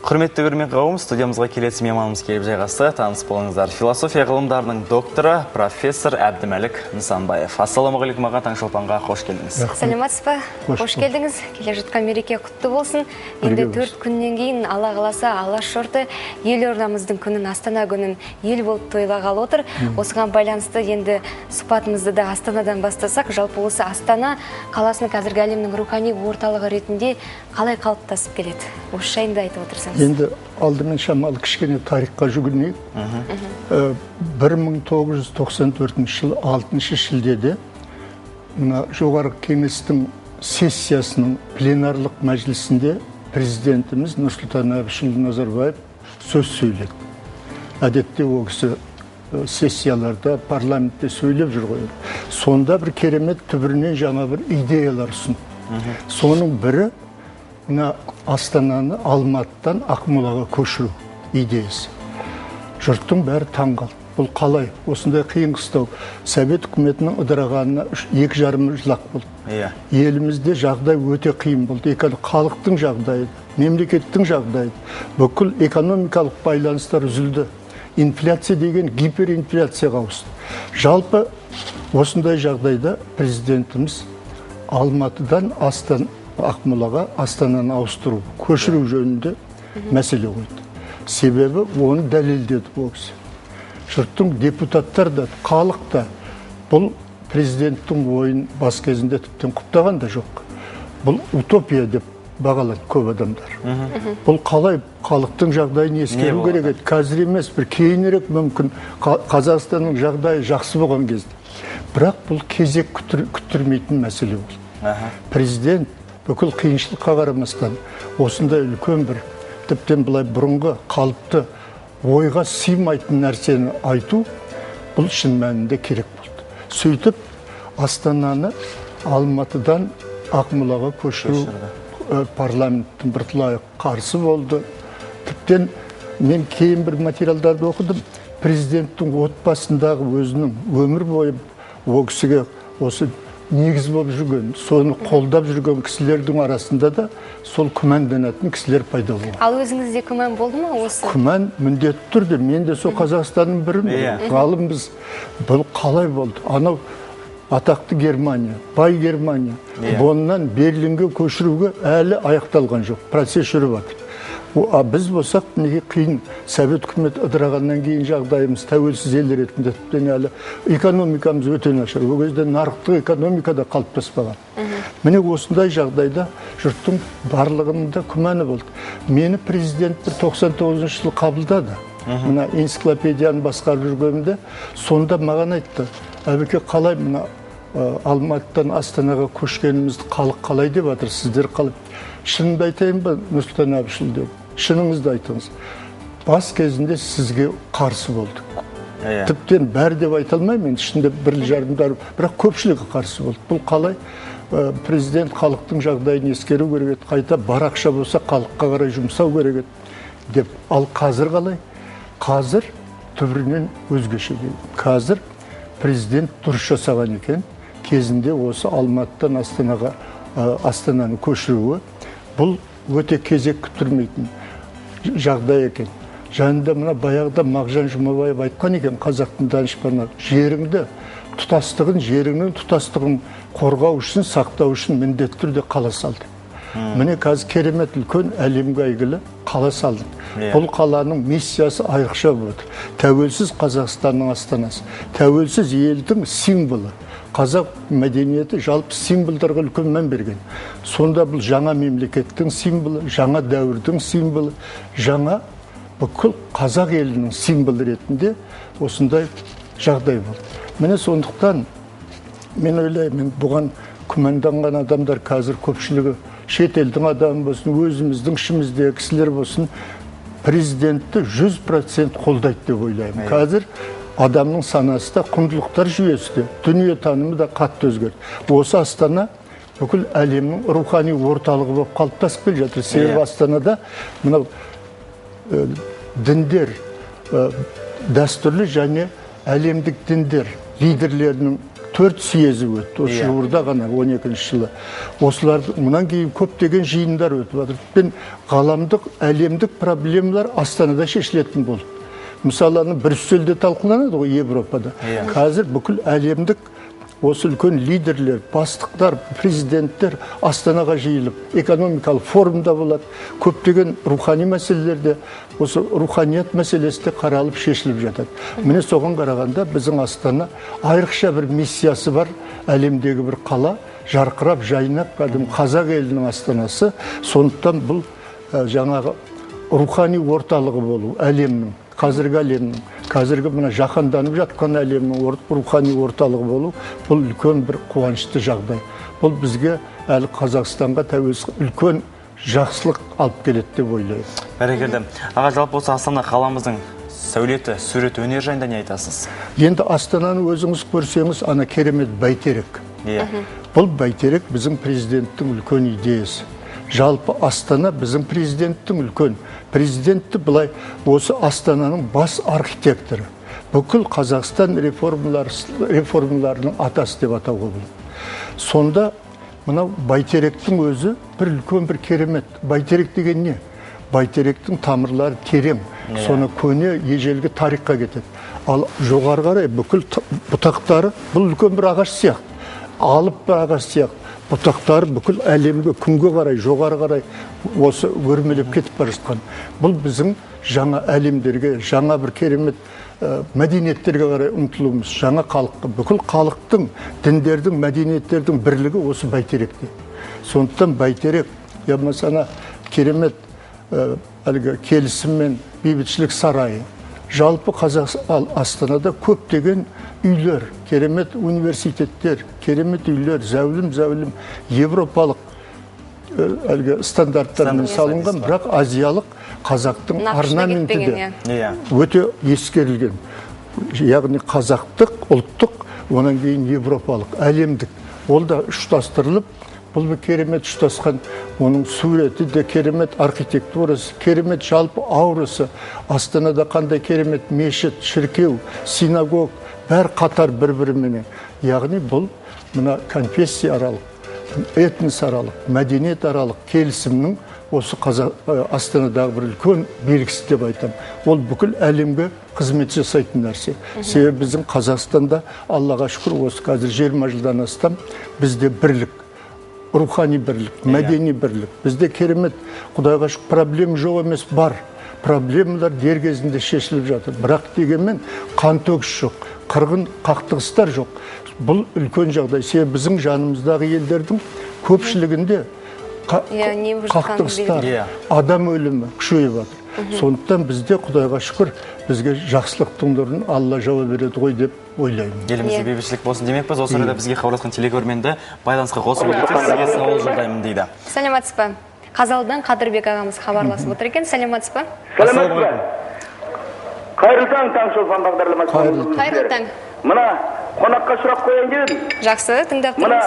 Құрметті көрермен қауым, студиямызға келесі мейманымыз келіп жайғасты. Таныс болыңыздар. Философия ғылымдарының докторы, профессор Әбдімәлік Нысанбаев. Ассалаумағалейкум аға, Таңшолпанға қош келдіңіз. Саламатсыз ба? Қош келдіңіз. Келе жатқан мереке құтты болсын. Енді 4 күннен кейін Алла қаласа, Алаш жұрты елордамыздың күнін, Астана күнін ел болып тойлағалы отыр. Осыған байланысты енді сұхбатымызды да Астанадан бастасақ, жалпы осы Астана қаласының қазіргі әлемнің рухани орталығы ретінде қалай қалыптасып келеді? Осы жайында айтып отырсаңыз. Енді алдымен шамалы кішкене тарихқа жүгінейік. 1994 жылы 6 шілдеде мына Жоғарғы Кеңестің сессиясының пленарлық мәжілісінде президентіміз Нұрсұлтан Әбішұлы Назарбаев сөз сөйледі. Әдетте ол кісі сессияларда, парламентте сөйлеп жүр ғой. Сонда бір керемет түбірінен жаңа бір идеялар ұсынды. Соның бірі мына Астананы Алматыдан Ақмолаға көшіру идеясы. Жұрттың бәрі таң қалды. Бұл қалай? Осындай қиын қыстау. Совет үкіметінің ыдырағанына 2,5 жыл-ақ болды. Елімізде жағдай өте қиын болды. Халықтың жағдайы, мемлекеттің жағдайы, бүкіл экономикалық байланыстар үзілді. Инфляция деген гиперинфляцияға ауысты. Жалпы осындай жағдайда президентіміз Алматыдан Ақмолаға Астананы ауыстыру, көшіру жөнінде мәселе қойды. Себебі оны дәлелдеді ол кісі. Жұрттың депутаттар да, халық та бұл президенттің ойын бас кезінде тіптен құптаған да жоқ. Бұл утопия деп бағалады көп адамдар. Бұл қалай халықтың жағдайын ескеру керек еді. Қазір емес, бір кейінірек мүмкін Қазақстанның жағдайы жақсы болған кезде. Бірақ бұл кезек күттірмейтін мәселе болды. Президент бүкіл қиыншылыққа қарамастан осындай үлкен бір тіптен былай бұрынғы қалыпты ойға сыймайтын нәрсені айту бұл шын мәнінде керек болды. Сөйтіп Астананы Алматыдан Ақмолаға көшіру парламенттің бірталай қарсы болды. Тіптен мен кейін бір материалдарды оқыдым. Президенттің отбасындағы өзінің өмір бойы ол кісіге осы негіз болып жүрген, соны қолдап жүрген кісілердің арасында да сол күмәнданатын кісілер пайда болды. Ал өзіңізде күмән болды ма осы? Күмән міндетті түрде. Мен де сол Қазақстанның бірімін. Ғалымбыз. Бұл қалай болды? Анау атақты Германия, бай Германия. Боннан Берлинге көшіруге әлі аяқталған жоқ. Процесс жүріп жатыр. А біз болсақ, неге қиын, Совет үкіметі ыдырағаннан кейін жағдайымыз тәуелсіз ел ретінде тіптен әлі экономикамыз өте нашар. Ол кезде нарықтық экономика да қалыптаспаған. Міне осындай жағдайда жұрттың барлығының да күмәні болды. Мені президент бір 99 жылы қабылдады. Мына энциклопедияны басқарып жүргенімде сонда маған айтты: Әбеке, қалай мына Алматыдан Астанаға көшкенімізді халық қалай деп жатыр, сіздер қалай? Шынымды айтайын ба, Нұрсұлтан Әбішұлы деп? Шыныңызды айтыңыз. Бас кезінде сізге қарсы болдық. Тіптен бәрі деп айта алмаймын, ішінде бірлі-жарымдар, бірақ көпшілігі қарсы болды. Бұл қалай? Президент халықтың жағдайын ескеру керек еді, қайта бар ақша болса халыққа қарай жұмсау керек еді деп. Ал қазір қалай? Қазір түбірінен өзгеше. Қазір президент дұрыс жасаған екен. Кезінде осы Алматыдан Астанаға, Астананы көшіруі, бұл өте кезек күттірмейтін жағдай екен. Жанында мына баяғыда Мағжан Жұмабаев айтқан екен, қазақтың данышпаны, жеріңді тұтастығын, жеріңнің тұтастығын қорғау үшін, сақтау үшін міндетті түрде қала салды. Міне қазір керемет үлкен әлемге әйгілі қала салды. Бұл қаланың миссиясы айрықша болып отыр. Тәуелсіз Қазақстанның астанасы, тәуелсіз елдің символы. Қазақ мәдениеті жалпы символдарға үлкен мән берген. Сонда бұл жаңа мемлекеттің символы, жаңа дәуірдің символы, жаңа бүкіл қазақ елінің символы ретінде осындай жағдай болды. Міне сондықтан мен ойлаймын, бұған күмәнданған адамдар қазір көпшілігі шет елдің адамы болсын, өзіміздің ішіміздегі кісілер болсын, президентті 100% қолдайды деп ойлаймын. Қазір адамның санасы да, құндылықтар жүйесі де, дүниетанымы да қатты өзгерді. Осы Астана бүкіл әлемнің рухани орталығы болып қалыптасып келе жатыр. Себебі Астанада мынау діндер, дәстүрлі және әлемдік діндер лидерлерінің 4 съезі өтті. Осы жуырда ғана 12 жылы. Осылар мұнан кейін көптеген жиындар өтіп жатыр. Тіптен ғаламдық, әлемдік проблемалар Астанада шешілетін болды. Мысалы, аны Брюссельде талқыланады ғой, Европада. Қазір бүкіл әлемдік осы үлкен лидерлер, бастықтар, президенттер Астанаға жиылып, экономикалық форумда болады. Көптеген рухани мәселелерде, осы руханият мәселесі де қаралып шешіліп жатады. Міне соған қарағанда біздің Астана айрықша бір миссиясы бар, әлемдегі бір қала, жарқырап, жайнап, кәдімгі қазақ елінің астанасы. Сондықтан бұл жаңағы рухани орталығы болу әлемнің, қазіргі әлемнің, қазіргі мына жаһанданып жатқан әлемнің рухани орталығы болу, бұл үлкен бір қуанышты жағдай. Бұл бізге әлі Қазақстанға тәуелсіз үлкен жақсылық алып келеді деп ойлаймын. Бәрекелді. Аға, жалпы осы Астана қаламыздың сәулеті, сурет өнер жайында не айтасыз? Енді Астананы өзіңіз көрсеңіз, ана керемет бәйтерек. Бұл бәйтерек біздің президенттің үлкен идеясы. Жалпы Астана біздің президенттің үлкен. Президентті былай осы Астананың бас архитекторы. Бүкіл Қазақстан реформаларының атасы деп атауға болады. Сонда мынау бәйтеректің өзі бір үлкен бір керемет. Бәйтерек деген не? Бәйтеректің тамырлары терең. Соны көне ежелгі тарихқа кетеді. Ал жоғары қарай бүкіл бұтақтары бұл үлкен бір ағаш сияқты. Алып бір ағаш сияқты. Бұтақтары бүкіл әлемге, күнге қарай, жоғары қарай осы өрмелеп кетіп бара жатқан. Бұл біздің жаңа әлемдерге, жаңа бір керемет мәдениеттерге қарай ұмтылуымыз, жаңа халыққа, бүкіл халықтың, діндердің, мәдениеттердің бірлігі осы бәйтеректе. Сондықтан бәйтерек, я болмаса ана керемет әлгі келісім мен бейбітшілік сарайы. Жалпы Астанада көптеген үйлер, керемет университеттер, керемет үйлер, зәулім-зәулім европалық әлгі стандарттармен салынған, бірақ азиялық қазақтың орнаменті де өте ескерілген. Яғни қазақтық, ұлттық, онан кейін европалық, әлемдік. Ол да ұштастырылып, бұл бір керемет ұштасқан, оның суреті де керемет, архитектурасы, керемет жалпы аурасы. Астанада қандай керемет мешіт, шіркеу, синагог, бәрі қатар бір-біріменен. Яғни бұл мына конфессияаралық, этносаралық, мәдениетаралық келісімнің осы Астанадағы бір үлкен белгісі деп айтамын. Ол бүкіл әлемге қызмет жасайтын нәрсе. Себебі біздің Қазақстанда, Аллаға шүкір, осы қазір 20 жылдан астам бізде бірлік, рухани бірлік, мәдени бірлік. Бізде керемет, Құдайға шүкір, проблема жоқ емес, бар. Проблемалар дер кезінде шешіліп жатыр. Бірақ дегенмен қан төгіс жоқ, қырғын қақтығыстар жоқ. Бұл үлкен жағдай. Себебі біздің жанымыздағы елдердің көпшілігінде қақтығыстар, адам өлімі күшейіп жатыр. Сондықтан бізде, Құдайға шүкір, бізге жақсылықтың нұрын Алла жауа береді ғой деп ойлаймын. Елімізде бейбітшілік болсын демекпіз. Осы орайда бізге хабарласқан телекөрерменді байланысқа қосып өтсек, сізге сауал жолдаймын дейді. Саламатсыз ба? Қазалыдан Қадырбек ағамыз хабарласып отыр екен. Саламатсыз ба? Саламатсыз ба? Қайырлы таң, Таңшолпан бағдарламасы. Қайырлы таң. Мына қонаққа сұрақ қояйын деп едім. Жақсы, тыңдап тұрмыз. Мына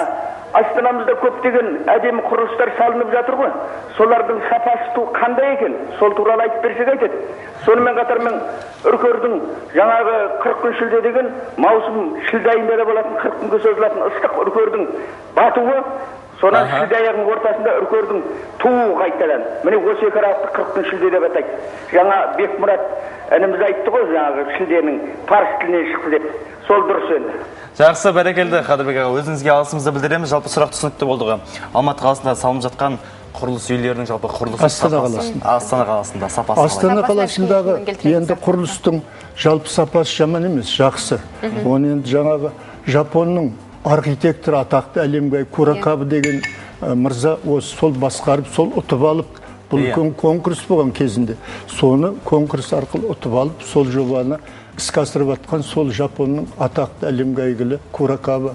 Астанамызда көптеген әдемі құрылыстар салынып жатыр ғой. Солардың сапасы қандай екен? Сол туралы айтып берсек айтады. Сонымен қатар мен Үркердің жаңағы 40 күн шілде деген маусым шілде айында да болатын 40 күнге созылатын ыстық Үркердің батуы, сонан шілде аяғының ортасында Үркердің тууы қайтадан. Міне осы екі аралықты 40 күн шілде деп атайды. Жаңа Бекмұрат ініміз айтты ғой, жаңағы шілденің парсы тілінен шықты деп. Сол дұрыс енді. Жақсы, бәрекелді, Қадырбек аға, өзіңізге алғысымызды білдіреміз. Жалпы сұрақ түсінікті болды ғой. Алматы қаласында салынып жатқан құрылыс үйлерінің жалпы құрылысы Астана қаласында. Астана қаласында сапасы. Астана қаласындағы енді құрылыстың жалпы сапасы жаман емес, жақсы. Оны енді жаңағы Жапонның архитекторы атақты әлемге Куракаба деген мырза осы сол басқарып, сол ұтып алып, бұл үлкен конкурс болған кезінде. Соны конкурс арқылы ұтып алып, сол жобаны іске асырып жатқан сол Жапонның атақты әлемге әйгілі Куракаба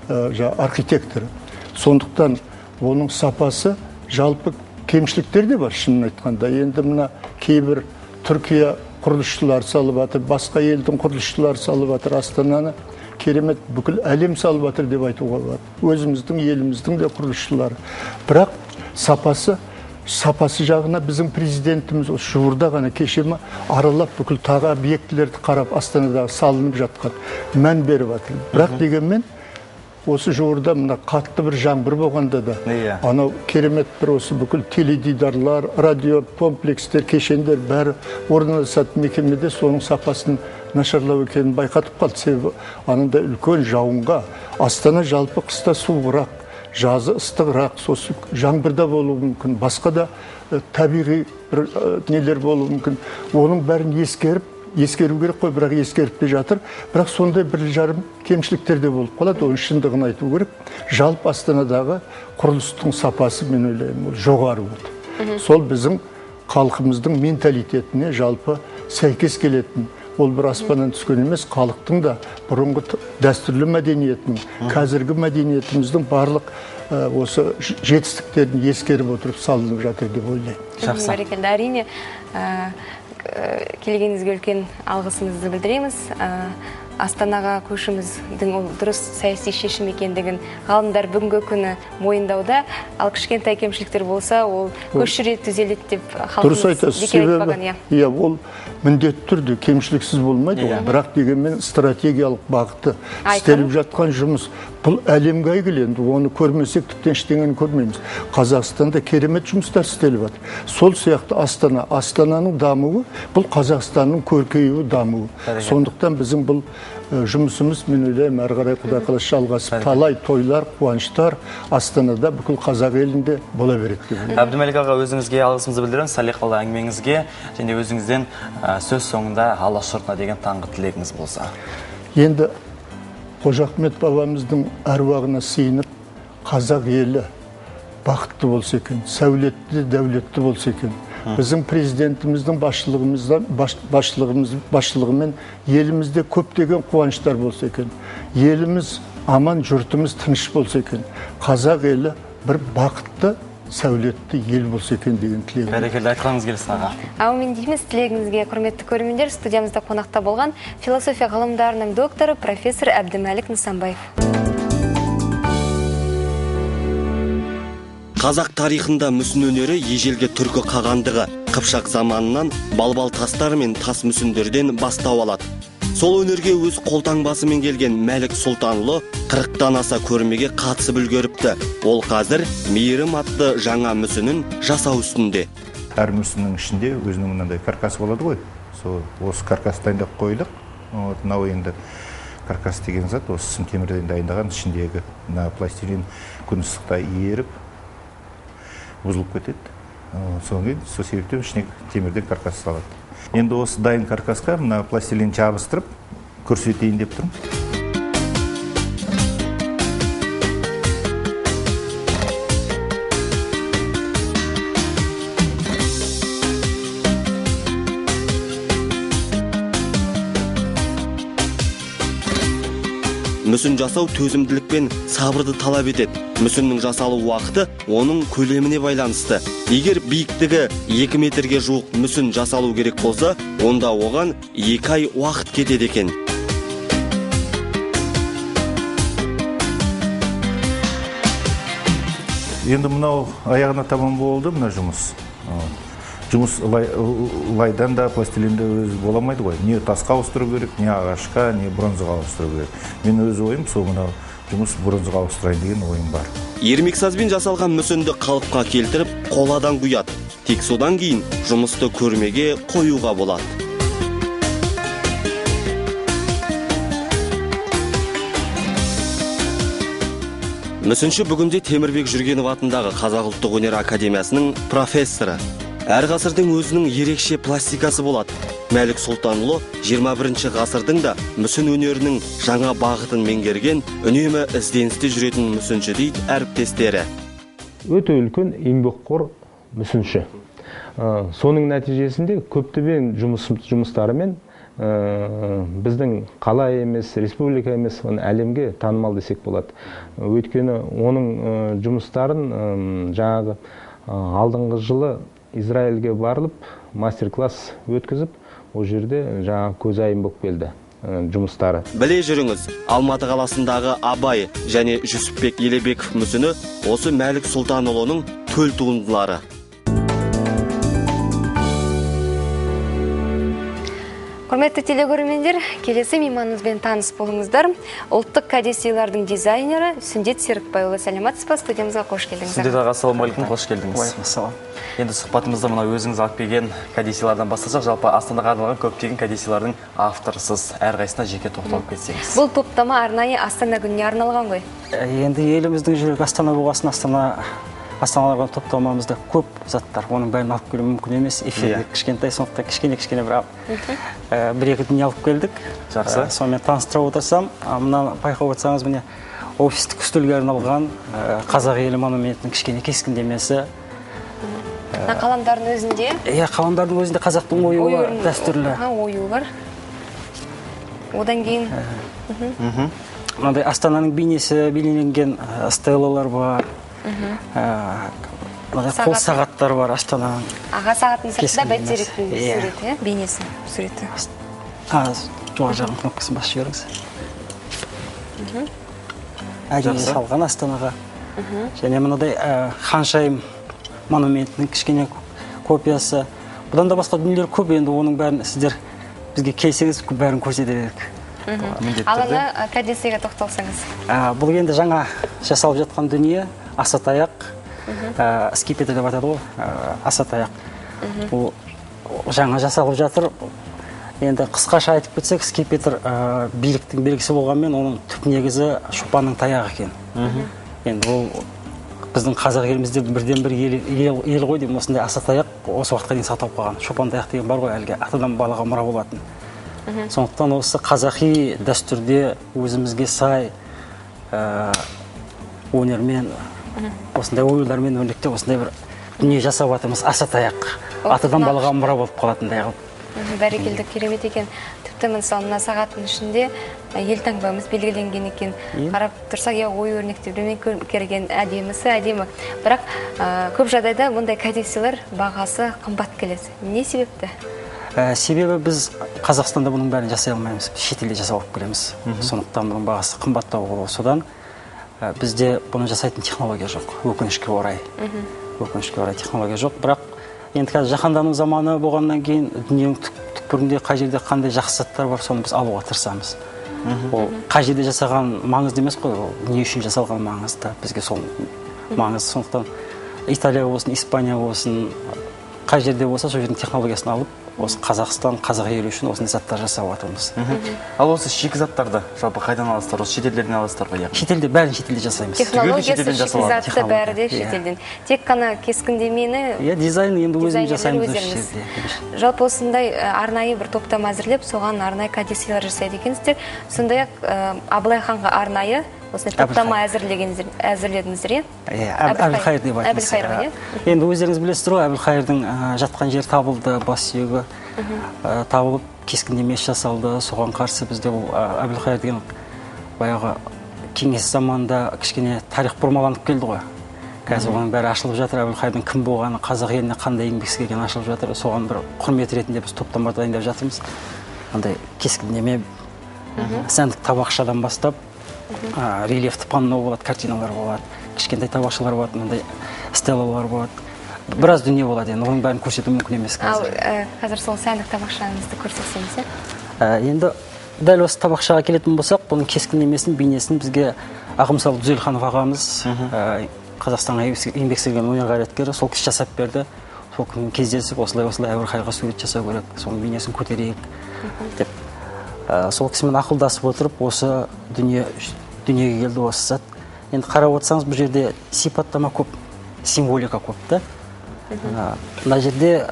архитекторы. Сондықтан оның сапасы жалпы кемшіліктер де бар, шынын айтқанда. Енді мына кейбір Түркия құрылысшылары салып жатыр, басқа елдің құрылысшылары салып жатыр, Астананы керемет бүкіл әлем салып жатыр деп айтуға болады. Өзіміздің еліміздің де құрылысшылары. Бірақ сапасы жағына біздің президентіміз осы жуырда ғана кеше ме аралап бүкіл тағы объектілерді қарап Астанадағы салынып жатқан мән беріп жатыр. Бірақ дегенмен осы жуырда мына қатты бір жаңбыр болғанда да анау керемет бір осы бүкіл теледидарлар, радио комплекстер, кешендер бәрі орналасатын мекемеде соның сапасының нашарлау екенін байқатып қалды. Себебі анандай үлкен жауынға Астана жалпы қыста суығырақ, жазы ыстығырақ, сосын жаңбырда болуы мүмкін, басқа да табиғи бір нелер болуы мүмкін. Оның бәрін ескеру керек қой, бірақ ескеріп те жатыр. Бірақ сондай бір жарым кемшіліктер де болып қалады, оның шындығын айту керек. Жалпы Астанадағы құрылыстың сапасы, мен ойлаймын, ол жоғары болды. Сол біздің халқымыздың менталитетіне жалпы сәйкес келетін. Ол бір аспаннан түскен емес, халықтың да бұрынғы дәстүрлі мәдениетінің, қазіргі мәдениетіміздің барлық осы жетістіктерін ескеріп отырып салынып жатыр деп ойлаймын. Жақсы. Бәрекелді. Әрине, келгеніңізге үлкен алғысымызды білдіреміз. Астанаға көшіміздің ол дұрыс саяси шешім екендігін ғалымдар бүгінгі күні мойындауда, ал кішкентай кемшіліктер болса, ол көшіре түзеледі деп халқымыз бекер айтпаған. Иә, ол міндетті түрде кемшіліксіз болмайды, бірақ дегенмен стратегиялық бағыты, істеліп жатқан жұмыс бұл әлемге әйгілі, енді оны көрмесек тіптен ештеңені көрмейміз. Қазақстанда керемет жұмыстар істеліп жатыр. Сол сияқты Астана, Астананың дамуы бұл Қазақстанның көркеюі, дамуы. Сондықтан біздің бұл жұмысымыз, мен ойлаймын, әрі қарай Құдай қаласа жалғасып, талай тойлар, қуаныштар Астанада бүкіл қазақ елінде бола береді деп ойлаймын. Әбдімәлік аға, өзіңізге алғысымызды білдіреміз, салиқалы әңгімеңізге және өзіңізден сөз соңында Алаш жұртына деген таңғы тілегіңіз болса. Енді Қожа Ахмет бабамыздың әруағына сыйынып, қазақ елі бақытты болса екен, сәулетті, дәулетті болса екен. Біздің президентіміздің басшылығымен елімізде көптеген қуаныштар болса екен. Еліміз аман, жұртымыз тыныш болса екен. Қазақ елі бір бақытты, сәулетті ел болса екен деген тілегім. Бәрекелді, айтқаныңыз келсін, аға. Әумин дейміз тілегіңізге, құрметті көрермендер. Студиямызда қонақта болған философия ғылымдарының докторы, профессор Әбдімәлік Нысанбаев. Қазақ тарихында мүсін өнері ежелгі түркі қағандығы, Қыпшақ заманынан балбал тастар мен тас мүсіндерден бастау алады. Сол өнерге өз қолтаңбасымен келген Мәлік Сұлтанұлы 40-тан аса көрмеге қатысып үлгеріпті. Ол қазір Мейірім атты жаңа мүсінін жасау үстінде. Әр мүсіннің ішінде өзінің мынандай каркасы болады ғой. Сол осы каркас дайындап қойдық. Мынау енді каркас деген зат, осы сым темірден дайындаған, ішіндегі мына пластилин күн ыстықта еріп бұзылып кетеді. Содан кейін сол себептен ішіне темірден каркас салады. Енді осы дайын каркасқа мына пластилин жабыстырып көрсетейін деп тұрмын. Мүсін жасау төзімділік пен сабырды талап етеді. Мүсіннің жасалу уақыты оның көлеміне байланысты. Егер биіктігі 2 метрге жуық мүсін жасалу керек болса, онда оған 2 ай уақыт кетеді екен. Енді мынау аяғына тамам болды мына жұмыс. Жұмыс лайдан да, пластилинде өзі боламайды ғой. Не тасқа ауыстыру керек, не ағашқа, не бронзаға ауыстыру керек. Мен өз ойым сол мынау жұмыс бронзаға ауыстырайын деген ойым бар. Ермексазбен жасалған мүсінді қалыпқа келтіріп, қоладан құяды. Тек содан кейін жұмысты көрмеге қоюға болады. Мүсінші бүгінде Темірбек Жүргенов атындағы Қазақ ұлттық өнер академиясының профессоры. Әр ғасырдың өзінің ерекше пластикасы болады. Мәлік Сұлтанұлы 21 ғасырдың да мүсін өнерінің жаңа бағытын меңгерген, үнемі ізденісте жүретін мүсінші дейді әріптестері. Өте үлкен еңбекқор мүсінші. Соның нәтижесінде көптеген жұмыстарымен біздің қала емес, республика емес, оны әлемге танымал десек болады. Өйткені оның жұмыстарын жаңағы алдыңғы жылы Израильге барылып, мастер-класс өткізіп, ол жерде жаңағы көзайым болып келді жұмыстары. Біле жүріңіз, Алматы қаласындағы Абай және Жүсіпбек Елебеков мүсіні осы Мәлік Сұлтанұлының төл туындылары. Құрметті телекөрермендер, келесі мейманымызбен таныс болыңыздар. Ұлттық кәдесыйлардың дизайнері Сүндет Серікбайұлы. Сәлеметсіз бе, студиямызға қош келдіңіз. Сүндет аға, ассалаумағалейкум, қош келдіңіз. Уағалейкумассалам. Енді сұхбатымызды мына өзіңіз алып келген кәдесыйлардан бастасақ, жалпы Астанаға арналған көптеген кәдесыйлардың авторысыз, әрқайсысына жеке тоқталып кетсеңіз. Бұл топтама арнайы Астана күніне арналған ғой. Енді еліміздің жүрегі Астана болғасын, Астанаға топтамамызда көп заттар, оның бәрін алып келу мүмкін емес. Эфирде кішкентай, сондықтан кішкене-кішкене бір екі дүние алып келдік. Жақсы. Сонымен таныстыра отырсам, мына байқап отырсаңыз, міне офистік үстелге арналған Қазақ елі монументінің кішкене кескіндемесі. Мына қаламдардың өзінде? Иә, қаламдардың өзінде қазақтың оюы бар, дәстүрлі. Оюы бар. Одан кейін мынандай Астананың бейнесі бейнеленген стелалар бар. Қол сағаттар бар Астананың. Аға, сағаттың сыртында бәйтеректің суреті, бейнесі, суреті. Жоғары жағын кнопкасын басып жіберіңіз. Әдейі салған Астанаға. Және мынадай Ханшайым монументінің кішкене копиясы. Бұдан да басқа дүниелер көп, енді оның бәрін сіздер бізге келсеңіз бәрін көрсете бердік. Ал ана кәдесыйға тоқталсаңыз. Бұл енді жаңа жасалып жатқан дүние, асатаяқ, скипетр деп атады ғой, асатаяқ. Бұл жаңа жасалып жатыр. Енді қысқаша айтып кетсек, скипетр биліктің белгісі болғанмен, оның түп негізі шопанның таяғы екен. Енді ол біздің қазақ елімізде бірден бір ел ғой деймін, осындай асатаяқ осы уақытқа дейін сақталып қалған. Шопан таяқ деген бар ғой, әлгі атадан балаға мұра болатын. Сондықтан осы қазақи дәстүрде өзімізге сай өнермен, осындай оюлармен өрнектеп, осындай бір дүние жасап жатырмыз. Асатаяқ атадан балаға мұра болып қалатындай қылып. Бәрекелді, керемет екен. Тіпті мысалы мына сағаттың ішінде елтаңбамыз белгіленген екен. Қарап тұрсақ, иә, ою өрнектермен келген әдемісі әдемі. Бірақ көп жағдайда бұндай кәдесыйлар бағасы қымбат келеді. Не себепті? Себебі біз Қазақстанда бұның бәрін жасай алмаймыз, шетелде жасап алып келеміз. Сондықтан бұның бағасы қымбаттау болады. Содан бізде бұны жасайтын технология жоқ, өкінішке орай. Өкінішке орай технология жоқ. Бірақ енді қазір жаһандану заманы болғаннан кейін дүниенің түкпірінде қай жерде қандай жақсы заттар бар, соны біз алуға тырысамыз. Ол қай жерде жасаған маңызды емес қой, ол не үшін жасалған маңызды, бізге сол маңызды. Сондықтан Италия болсын, Испания болсын, қай жерде болса сол жердің технологиясын алып, осы Қазақстан, қазақ елі үшін осындай заттар жасап жатырмыз. Ал осы шикізаттарды жалпы қайдан аласыздар? Осы шетелдерден аласыздар ғой? Шетелде, бәрін шетелде жасаймыз. Технологиясы, шикізатты бәрі де шетелден. Тек қана кескіндемені, иә, дизайн енді өзіміз жасаймыз осы жерде. Жалпы осындай арнайы бір топтама әзірлеп, соған арнайы кәдесыйлар жасайды екенсіздер. Сондай-ақ Абылай ханға арнайы осындай топтама әзірледіңіздер, иә? Иә, Әбілхайыр деп айтамыз. Әбілхайырға, иә? Енді өздеріңіз білесіздер ғой, Әбілхайырдың жатқан жері табылды, бас сүйегі табылып, кескіндемесі жасалды. Соған қарсы бізде ол Әбілхайыр деген баяғы кеңес заманында кішкене тарих бұрмаланып келді ғой. Қазір оның бәрі ашылып жатыр, Әбілхайырдың кім болғаны, қазақ еліне қандай еңбек сіңіргені ашылып жатыр. Соған бір құрмет ретінде біз топтама дайындап жатырмыз. Андай кескіндеме, сәндік табақшадан бастап, рельефті панно болады, картиналар болады. Кішкентай табақшалар болады, мынандай стелалар болады. Біраз дүние болады енді, оның бәрін көрсету мүмкін емес қазір. Ал қазір сол сәндік табақшаңызды көрсетсеңіз, Енді дәл осы табақшаға келетін болсақ, бұның кескіндемесін, бейнесін бізге Ағымсал Дүзелханов ағамыз, Қазақстанға еңбек сіңірген өнер қайраткері, сол кісі жасап берді. Сол күні кездесіп, осылай-осылай Әбілқайырға сурет жасау керек, соның бейнесін көтерейік деп. Сол кісімен ақылдасып отырып, осы дүниеге келді осы зат. Енді қарап отырсаңыз, бұл жерде сипаттама көп, символика көп та. Мына жерде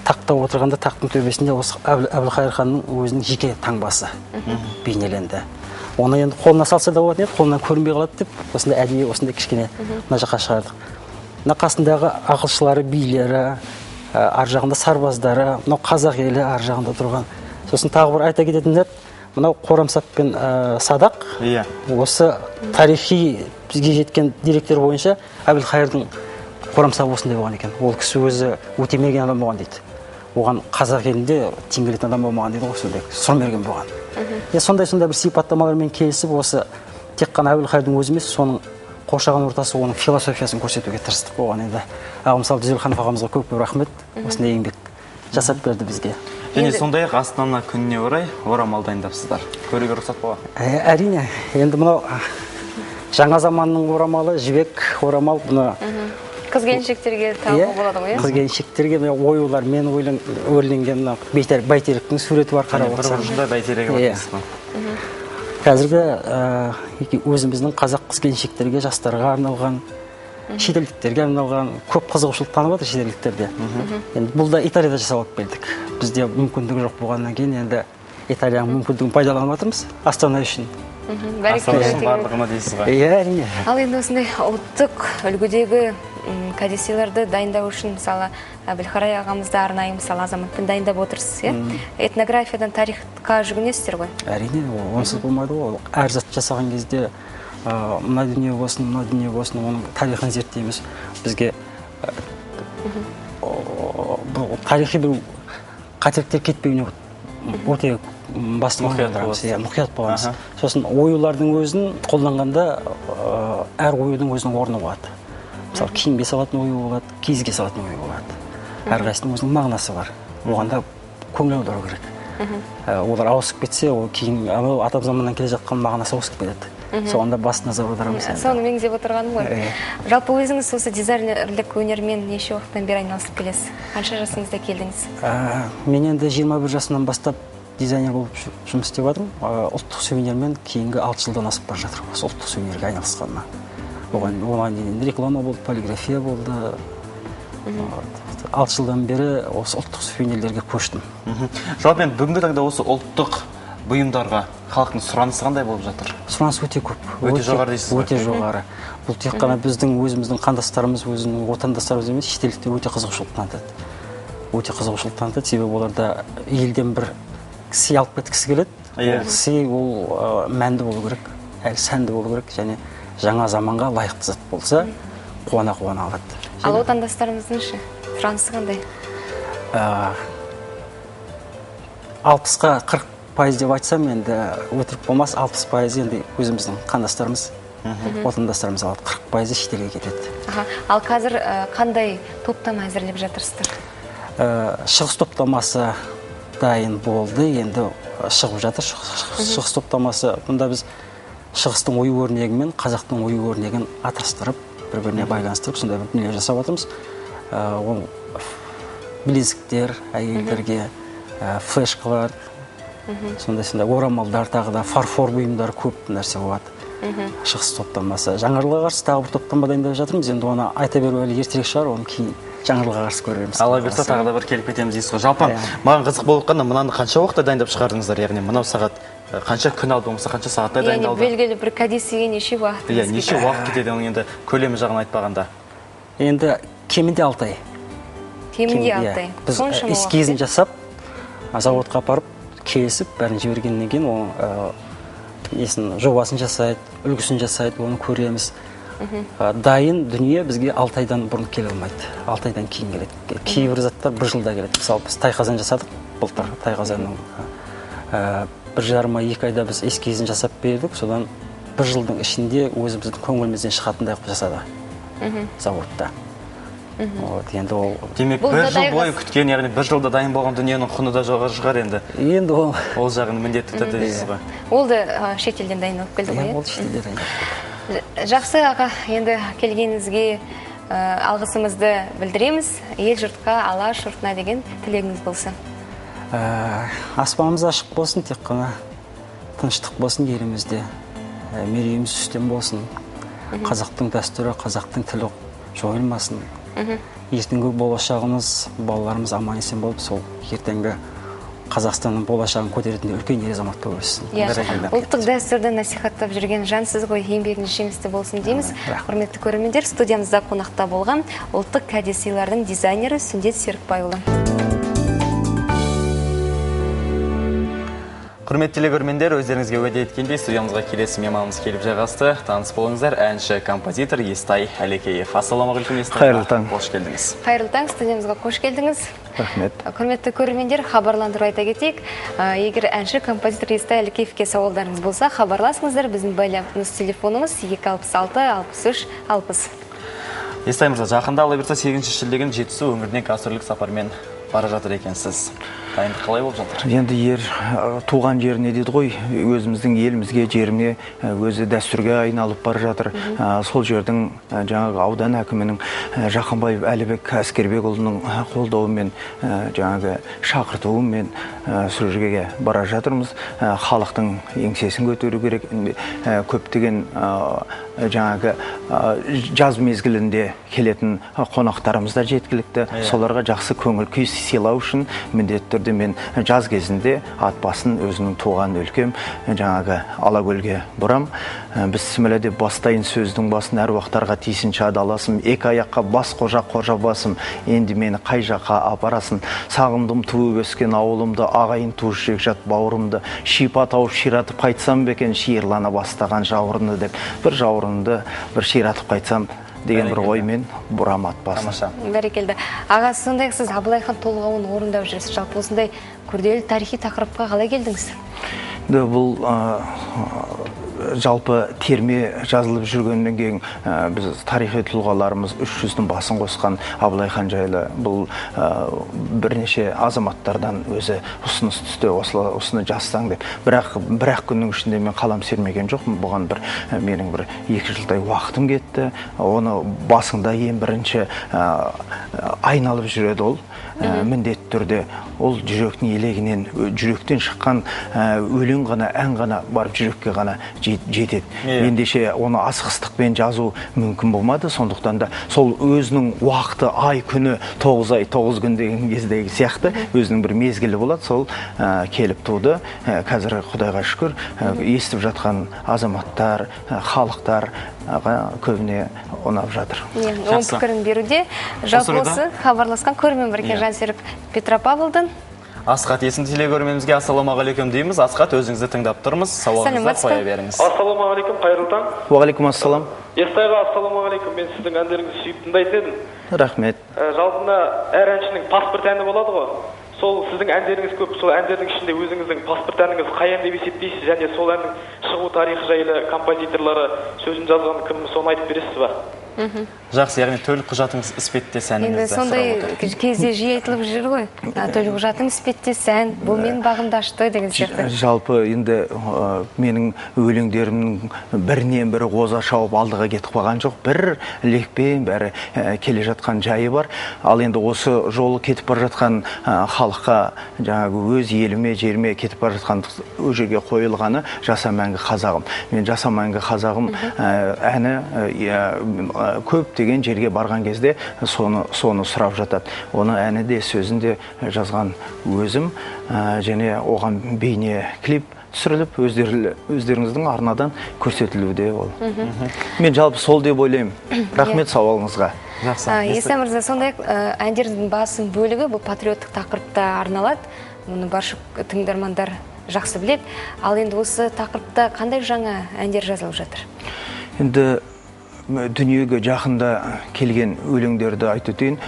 тақта отырғанда тақтың төбесінде осы Әбілқайыр ханның өзінің жеке таңбасы бейнеленді. Оны енді қолына салса да болатын еді, қолынан көрінбей қалады деп осындай әдейі осындай кішкене мына жаққа шығардық. Мына қасындағы ақылшылары, билері, ар жағында сарбаздары, мынау қазақ елі ар жағында тұрған. Сосын тағы бір айта кететін зат, мынау қорамсақ пен садақ. Осы тарихи бізге жеткен деректер бойынша Әбілқайырдың қорамсағы осындай болған екен. Ол кісі өзі өте мерген адам болған дейді. Оған қазақ елінде тең келетін адам болмаған дейді ғой, сондай сұрмерген болған. Сондай-сондай бір сипаттамалармен келісіп, осы тек қана Әбілқайырдың өзі емес, соның қоршаған ортасы, оның философиясын көрсетуге тырыстық болған енді. Ағымсал Дүзелханов ағамызға көп-көп рахмет, осындай еңбек жасап берді бізге. Және сондай-ақ Астана күніне орай орамал дайындапсыздар. Көруге рұқсат бола? Әрине, енді мынау жаңа заманның орамалы, жібек орамал, бұны қыз келіншектерге тағуға болады ғой, Қыз келіншектерге оюлармен өрленген мына бәйтеректің суреті бар, қарап отырсаң. Бір ұшында бәйтерегі бар дейсіз ғой. Қазіргі өзіміздің қазақ қыз келіншектерге, жастарға арналған, шетелдіктерге арналған көп қызығушылық танып жатыр шетелдіктерде. Енді бұл да Италияда жасап алып келдік. Бізде мүмкіндігі жоқ болғаннан кейін енді Италияның мүмкіндігін пайдаланып жатырмыз Астана үшін. Барлығына дейсіз ғой. Иә, әрине. Ал енді осындай ұлттық үлгідегі кәдесыйларды дайындау үшін, мысалы, Әбілқарай ағамызды арнайы, мысалы, азаматпен дайындап отырсыз, иә? Этнографиядан тарихқа жүгінесіздер ғой? Әрине, онсыз болмайды ғой. Әр зат жасаған кезде мына дүние болсын, мына дүние болсын, оның тарихын зерттейміз. Бізге тарихи бір қателіктер кетпеуіне өте басты мұқият боламыз. Сосын оюлардың өзін қолданғанда әр оюдың өзінің орны болады. Мысалы, киімге салатын ою болады, киізге салатын ою болады. Әрқайсысының өзінің мағынасы бар. Оған да көңіл аудару керек. Олар ауысып кетсе, ол кейін атам заманнан келе жатқан мағынасы ауысып кетеді. Соған да басты назар аударамыз. Соны меңзеп отырғаным ғой. Жалпы өзіңіз осы дизайнерлік өнермен неше уақыттан бері айналысып келесіз? Қанша жасыңызда келдіңіз? Мен енді 21 жасымнан бастап дизайнер болып жұмыс істеп жатырмын. Ұлттық сувенирмен кейінгі 6 жылдан асып бара жатыр осы ұлттық сувенирге айналысқаныма. Оған дейін реклама болды, полиграфия болды. 6 жылдан бері осы ұлттық сувенирлерге көштім. Жалпы енді бүгінгі таңда осы ұлттық бұйымдарға халықтың сұранысы қандай болып жатыр? Сұраныс өте көп. Өте жоғары дейсіз ғой? Өте жоғары. Бұл тек қана біздің өзіміздің қандастарымыз, өзінің отандастарымыз емес, шетелдіктер өте қызығушылық танытады. Өте қызығушылық танытады, себебі оларда елден бір сый алып кеткісі келеді. Ол сый, ол мәнді болу керек, әлі сәнді болу керек, және жаңа заманға лайықты зат болса, қуана-қуана алады. Ал отандастарымыздың ше, сұранысы қандай? 60-қа 40% деп айтсам, енді өтірік болмас, 60% енді өзіміздің қандастарымыз, отандастарымыз алады, 40% шетелге кетеді. Ал қазір қандай топтама әзірлеп жатырсыздар? Шығыс топтамасы дайын болды, енді шығып жатыр. Шығыс топтамасы, бұнда біз шығыстың ою өрнегі мен қазақтың ою өрнегін атастырып, бір-біріне байланыстырып, сондай бір дүние жасап жатырмыз. Ол білезіктер әйелдерге, флешкалар, сондай-сондай орамалдар, тағы да фарфор бұйымдар, көп нәрсе болады. Шығыс топтамасы. Жаңа жылға қарсы тағы бір топтама дайындап жатырмыз. Енді оны айта беру әлі ертерек шығар, оны кейін жаңа жылға қарсы көрерміз. Алла бұйырса тағы да бір келіп кетеміз дейсіз ғой. Жалпы маған қызық болып қалғаны, мынаны қанша уақытта дайындап шығардыңыздар? Яғни мынау сағат қанша күн алды, болмаса қанша сағатта дайындалды? Яғни белгілі бір кәдесыйге неше уақыт? Иә, неше уақыт кетеді оның енді көлемі жағын айтпағанда? Енді кемінде 6 ай. Кемінде 6 ай. Біз эскизін жасап, заводқа апарып, келісіп, бәрін жібергеннен кейін оның несін, жобасын жасайды, үлгісін жасайды, оны көреміз. Дайын дүние бізге 6 айдан бұрын келе алмайды. 6 айдан кейін келеді. Кейбір заттар 1 жылда келеді. Мысалы, біз тайқазан жасадық былтыр. Тайқазанның 1,5-2 айда біз эскизін жасап бердік. Содан Бір жылдың ішінде өзіміздің көңілімізден шығатындай қылып жасады заводта. Вот, енді ол демек бір жыл бойы күткен, яғни бір жылда дайын болған дүниенің құны да жоғары шығар енді. Енді ол ол жағын міндетті түрде дейсіз ғой. Ол да шетелден дайындалып келді ғой. Ол шетелден дайындалып. Жақсы аға, енді келгеніңізге алғысымызды білдіреміз. Ел жұртқа, Алаш жұртына деген тілегіңіз болсын. Аспанымыз ашық болсын, тек қана тыныштық болсын елімізде. Мерейіміз үстем болсын. Қазақтың дәстүрі, қазақтың тілі жойылмасын. Ертеңгі болашағымыз, балаларымыз аман есен болып, сол ертеңгі Қазақстанның болашағын көтеретін үлкен ер азамат болып өссін. Ұлттық дәстүрді насихаттап жүрген жансыз ғой, еңбегіңіз жемісті болсын дейміз. Құрметті көрермендер, студиямызда қонақта болған ұлттық кәдесыйлардың дизайнері Сүндет Серікбайұлы. Құрметті телекөрермендер, өздеріңізге уәде еткендей студиямызға келесі мейманымыз келіп жайғасты. Таныс болыңыздар, әнші, композитор Естай Әлекеев. Ассалаумағалейкум, Естай. Қайырлы таң. Қош келдіңіз. Қайырлы таң, студиямызға қош келдіңіз. Рахмет. Құрметті көрермендер, хабарландыру айта кетейік. Егер әнші, композитор Естай Әлекеевке сауалдарыңыз болса, хабарласыңыздар. Біздің байланыс телефонымыз 266 63 60. Естай мырза, жақында Алла бұйыртса 8 шілде күні Жетісу өңіріне гастрольдік сапармен бара жатыр екенсіз. Дайындық қалай болып жатыр? Енді ер туған жеріне дейді ғой, өзіміздің елімізге, жеріне өзі дәстүрге айналып бара жатыр. Сол жердің жаңағы аудан әкімінің Жақынбаев Әлібек Әскербекұлының қолдауымен, жаңағы шақыртуымен сол жерге бара жатырмыз. Халықтың еңсесін көтеру керек. Көптеген жаңағы жаз мезгілінде келетін қонақтарымыз да жеткілікті. Соларға жақсы көңіл күй сыйлау үшін міндетті түрде мен жаз кезінде ат басын өзінің туған өлкем жаңағы Алакөлге бұрам. Бісміллә деп бастайын сөздің басын, әруақтарға тиісінше адаласым, екі аяққа бас қожа қожа басым, енді мені қай жаққа апарасың? Сағындым туып өскен ауылымды, ағайын туыс жекжат бауырымды, шипа тауып ширатып қайтсам ба екен, шиырлана бастаған жауырынды деп, бір жауырынды бір ширатып қайтсам деген бір оймен бұрам ат басын. Бәрекелді. Аға, сондай сіз Абылай хан толғауын орындап жүрсіз. Жалпы осындай күрделі тарихи тақырыпқа қалай келдіңіз? Бұл жалпы терме жазылып жүргеннен кейін біз тарихи тұлғаларымыз 300-дің басын қосқан Абылай хан жайлы бұл бірнеше азаматтардан өзі ұсыныс түсті, осыны жазсаң деп. Бірақ күннің ішінде мен қалам сермеген жоқпын. Бұған бір менің бір 2 жылдай уақытым кетті. Оны басыңда ең бірінші айналып жүреді ол. Міндетті түрде ол жүректің елегінен, жүректен шыққан өлең ғана, ән ғана барып жүрекке ғана жетеді. Ендеше оны асығыстықпен жазу мүмкін болмады. Сондықтан да сол өзінің уақыты, ай күні, 9 ай 9 күн деген кездегі сияқты өзінің бір мезгілі болады, сол келіп туды. Қазір Құдайға шүкір, естіп жатқан азаматтар, халықтар көбіне ұнап жатыр. Оң пікірін беруде. Жалпы осы хабарласқан көрермен бар екен, Жансерік Петропавлдан. Асхат есімді телекөрерменімізге ассалаумағалейкум дейміз. Асхат, өзіңізді тыңдап тұрмыз. Сауалыңызды қоя беріңіз. Ассалаумағалейкум, қайырлы таң. Уағалейкум ассалам. Естай аға, ассалаумағалейкум. Мен сіздің әндеріңізді сүйіп тыңдайтын едім. Рахмет. Жалпы әр әншінің паспорт әні болады ғой. Сол сіздің әндеріңіз көп, сол әндердің ішінде өзіңіздің паспорт әніңіз қай ән деп есептейсіз және сол әннің шығу тарихы жайлы композиторлары сөзін жазған кім, соны айтып бересіз ба? Жақсы, яғни төлқұжатыңыз іспеттес әніңізді сұрап отыр. Енді сондай кезде жиі айтылып жүр ғой. Төлқұжатың іспеттес ән, бұл мен бағымды ашты деген сияқты. Жалпы енді менің өлеңдерімнің бірінен бірі қоза шауып алдыға кетіп қалған жоқ. Бір лекпен бәрі келе жатқан жайы бар. Ал енді осы жолы кетіп бара жатқан халыққа, жаңағы өз еліме, жеріме кетіп бара жатқан ол жерге қойылғаны «Жаса мәңгі қазағым». Мен «Жаса мәңгі қазағым» әні көптеген жерге барған кезде соны сұрап жатады. Оны әні де, сөзін де жазған өзім, және оған бейне клип түсіріліп, өздеріңіздің арнадан көрсетілуде ол. Мен жалпы сол деп ойлаймын. Рахмет сауалыңызға. Естай мырза, сондай әндердің басым бөлігі бұл патриоттық тақырыпта арналады. Мұны барша тыңдармандар жақсы біледі. Ал енді осы тақырыпта қандай жаңа әндер жазылып жатыр? Енді Дүниеге жақында келген өлеңдерді айтып өтейін.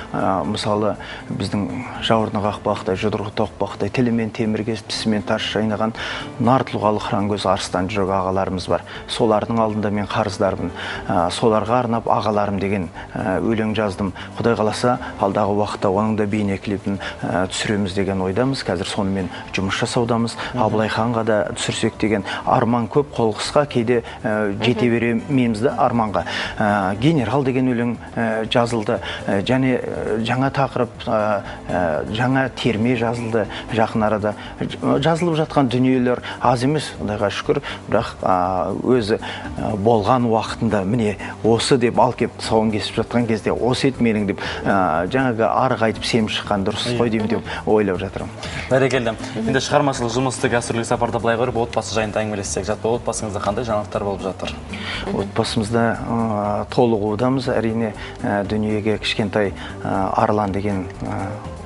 Мысалы, біздің жауырыны қақпақтай, жұдырығы тоқпақтай, тілімен темір кесіп, тісімен тас шайнаған нар тұлғалы қыран көз арыстан жүрек ағаларымыз бар. Солардың алдында мен қарыздармын. Соларға арнап ағаларым деген өлең жаздым. Құдай қаласа, алдағы уақытта оның да бейнеклипін түсіреміз деген ойдамыз. Қазір сонымен жұмыс жасаудамыз. Абылай ханға да түсірсек деген арман көп, қол қысқа, кейде жете беремейміз да арманға. Генерал деген өлең жазылды, және жаңа тақырып, жаңа терме жазылды. Жақын арада жазылып жатқан дүниелер аз емес, Құдайға шүкір, бірақ өзі болған уақытында міне осы деп ал кеп тұсауын кесіп жатқан кезде осы ет менің деп жаңағы арық айтып сем шыққан дұрыс қой деймін деп ойлап жатырмын. Бәрекелді. Енді шығармашылық жұмысты гастрольдік сапарда былай көріп, отбасы жайында әңгімелессек. Жалпы отбасыңызда қандай жаңалықтар болып жатыр? Отбасымызда толығудамыз, әрине. Дүниеге кішкентай Арлан деген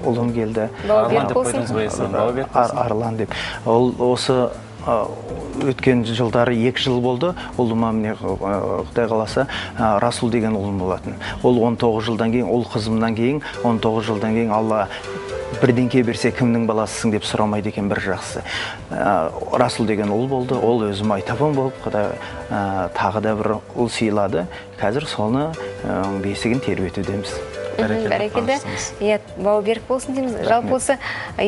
ұлым келді. Арлан деп қойдыңыз ғой есімін, бауы берік болсын. Арлан деп. Ол осы өткен жылдары 2 жыл болды. Ұлыма міне Құдай қаласа Расул деген ұлым болатын. Ол 19 жылдан кейін, ұл қызымнан кейін, 19 жылдан кейін Алла бірдеңке берсе кімнің баласысың деп сұрамайды екен, бір жақсы. Расул деген ұл болды. Ол өзім айтапан болып, Құдай тағы да бір ұл сыйлады. Қазір соны бесігін тербетудеміз. Бәрекелді. Иә, бауы берік болсын дейміз. Жалпы осы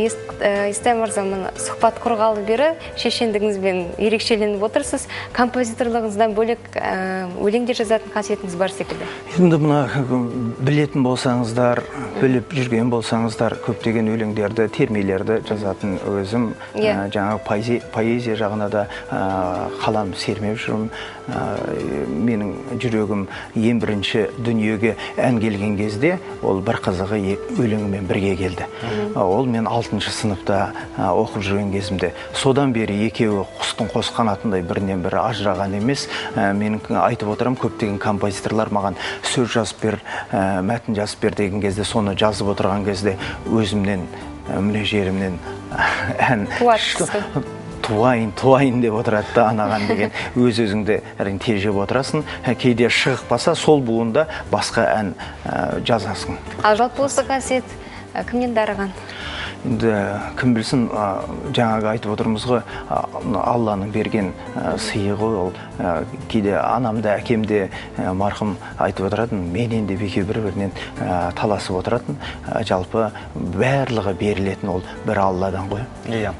Естай мырза, мына сұхбат құрғалы бері шешендігіңізбен ерекшеленіп отырсыз. Композиторлығыңыздан бөлек өлеңдер жазатын қасиетіңіз бар секілді. Енді мына білетін болсаңыздар, біліп жүрген болсаңыздар, көптеген өлеңдерді, термелерді жазатын өзім. Жаңа поэзия жағына да қалам сермеп жүрмін. Менің жүрегім ең бірінші дүниеге ән келген кезде ол бір қызығы өлеңімен бірге келді. Ол мен 6-шы сыныпта оқып жүрген кезімде. Содан бері екеуі құстың қос қанатындай бірінен бірі ажыраған емес. Мен айтып отырамын, көптеген композиторлар маған сөз жазып бер, мәтін жазып бер деген кезде, соны жазып отырған кезде өзімнен, міне жерімнен ән туайын, туайын деп отырады да анаған деген өз өзіңді әрине тежеп отырасың. Кейде шығып қалса, сол буында басқа ән жазасың. Ал жалпы осы қасиет кімнен дарыған? Енді кім білсін, жаңағы айтып отырмыз ғой, Алланың берген сыйы ғой ол. Кейде анам да, әкем де марқұм айтып отыратын, менен де екеуі бір-бірінен таласып отыратын. Жалпы барлығы берілетін ол бір Алладан ғой. Иә.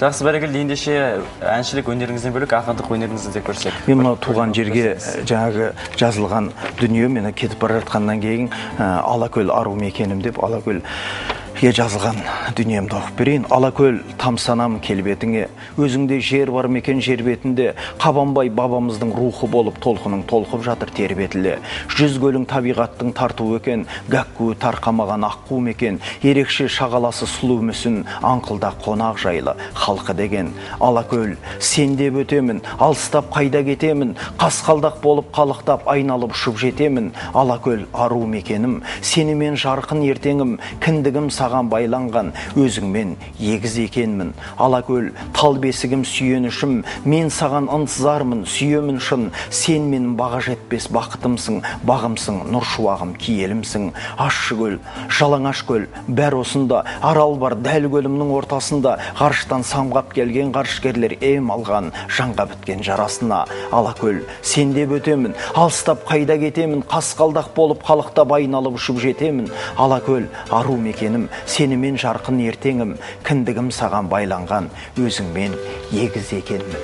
Жақсы, бәрекелді. Ендеше әншілік өнеріңізден бөлек ақындық өнеріңізді де көрсек. Мен мына туған жерге жаңағы жазылған дүние, мені кетіп бара жатқаннан кейін Алакөл ару мекенім деп Алакөлге жазылған дүниемді оқып берейін. Алакөл тамсанам келбетіңе, өзіңде жер бар мекен жер бетінде, Қабанбай бабамыздың рухы болып толқының толқып жатыр тербетіле. Жүз көлің табиғаттың тартуы екен, гәккуі тарқамаған аққу мекен, ерекше шағаласы сұлу мүсін, аңқылдақ қонақ жайлы халқы деген. Алакөл, сен деп өтемін, алыстап қайда кетемін, қасқалдақ болып қалықтап айналып ұшып жетемін. Алакөл ару мекенім, сенімен жарқын ертеңім, кіндігім саған байланған, өзіңмен егіз екенмін. Алакөл, тал бесігім сүйенішім, мен саған ынтызармын, сүйемін шын, сен менің баға жетпес бақытымсың, бағымсың, нұр шуағым, киелімсің. Ащы көл, жалаңаш көл, бәрі осында, арал бар дәл көлімнің ортасында, ғарыштан самғап келген ғарышкерлер ем алған, жанға біткен жарасына. Алакөл, сен деп өтемін, алыстап қайда кетемін, қасқалдақ болып қалықтап айналып ұшып жетемін. Алакөл, ару мекенім, сенімен жарқын ертеңім, кіндігім саған байланған, өзіңмен егіз екенмін.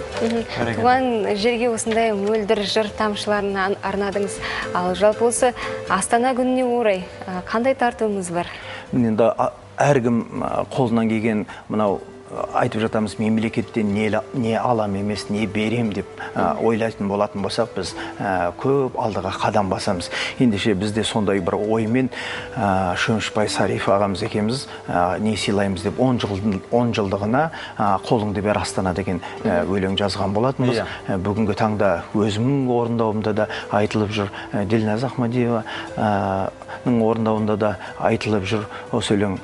Туған жерге осындай мөлдір жыр тамшыларын арнадыңыз. Ал жалпы осы Астана күніне орай қандай тартуыңыз бар? Енді әркім қолынан келген мынау айтып жатамыз, мемлекеттен не алам емес, не берем деп ойлайтын болатын болсақ, біз көп алдыға қадам басамыз. Ендеше бізде сондай бір оймен Шөмішбай Сариев ағамыз екеуміз не сыйлаймыз деп 10 жылдығына қолыңды бер Астана деген өлең жазған болатынбыз. Бүгінгі таңда өзімнің орындауымда да айтылып жүр, Ділназ Ахмадиеваның орындауында да айтылып жүр. Осы өлең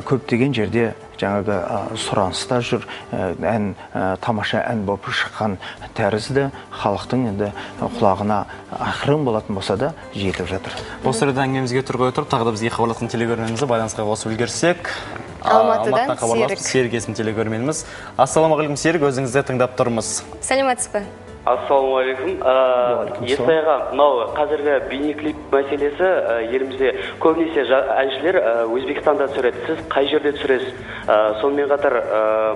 көптеген жерде жаңағы сұраныста жүр, ән тамаша ән болып шыққан тәрізді, халықтың енді құлағына ақырын болатын болса да жетіп жатыр. Осы жерде әңгімемізге тұр қоя тұрып, тағы да бізге хабарласқан телекөрерменімізді байланысқа қосып үлгерсек. Алматыдан Серік. Серік есімді телекөрерменіміз. Ассалаумағалейкум, Серік, өзіңізді тыңдап тұрмыз. Сәлеметсіз бе? Ассалаумағалейкум. Естай аға, мынау қазіргі бейнеклип мәселесі елімізде көбінесе әншілер Өзбекстанда түсіреді. Сіз қай жерде түсіресіз? Сонымен қатар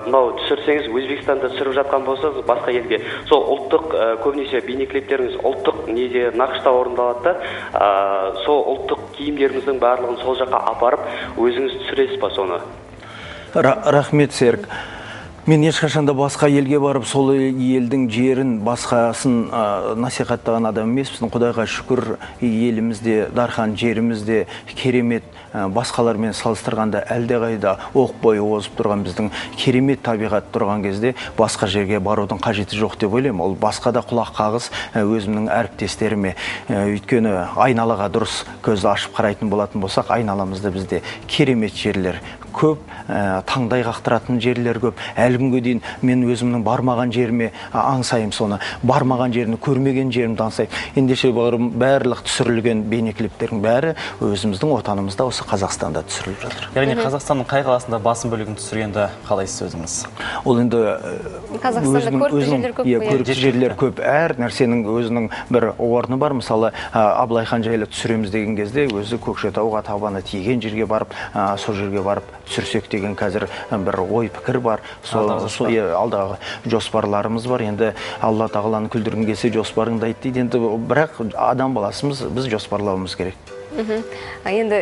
мынау түсірсеңіз, Өзбекстанда түсіріп жатқан болсаңыз, басқа елге. Сол ұлттық көбінесе бейнеклиптеріңіз ұлттық неде нақышта орындалады да, сол ұлттық киімдеріңіздің барлығын сол жаққа апарып, өзіңіз түсіресіз ба соны? Рахмет, Серік. Мен ешқашанда басқа елге барып, сол елдің жерін, басқасын насихаттаған адам емеспін. Құдайға шүкір, елімізде, дархан жерімізде керемет, басқалармен салыстырғанда әлдеқайда оқ бойы озып тұрған біздің керемет табиғат тұрған кезде басқа жерге барудың қажеті жоқ деп ойлаймын. Ол басқа да құлақ қағыс өзімнің әріптестеріме. Өйткені айналаға дұрыс көзді ашып қарайтын болатын болсақ, айналамызда бізде керемет жерлер көп, таңдай қақтыратын жерлер көп. Әлі күнге дейін мен өзімнің бармаған жеріме аңсаймын соны. Бармаған жерімді, көрмеген жерімді аңсаймын. Ендеше барлық түсірілген бейнеклиптердің бәрі өзіміздің отанымызда, осы Қазақстанда түсіріліп жатыр. Яғни Қазақстанның қай қаласында басым бөлігін түсіргенді қалайсыз өзіңіз? Ол енді Қазақстанда көрікті жерлер көп. Көрікті жерлер көп. Әр нәрсенің өзінің бір орны бар. Мысалы, Абылай хан жайлы түсіреміз деген кезде өзі Көкшетауға табаны тиген жерге барып, сол жерге барып түсірсек деген қазір бір ой пікір бар. Алдағы жоспарларымыз бар. Енді Алла тағаланы күлдіргің келсе жоспарыңды айт дейді. Енді бірақ адам баласымыз, біз жоспарлауымыз керек. Енді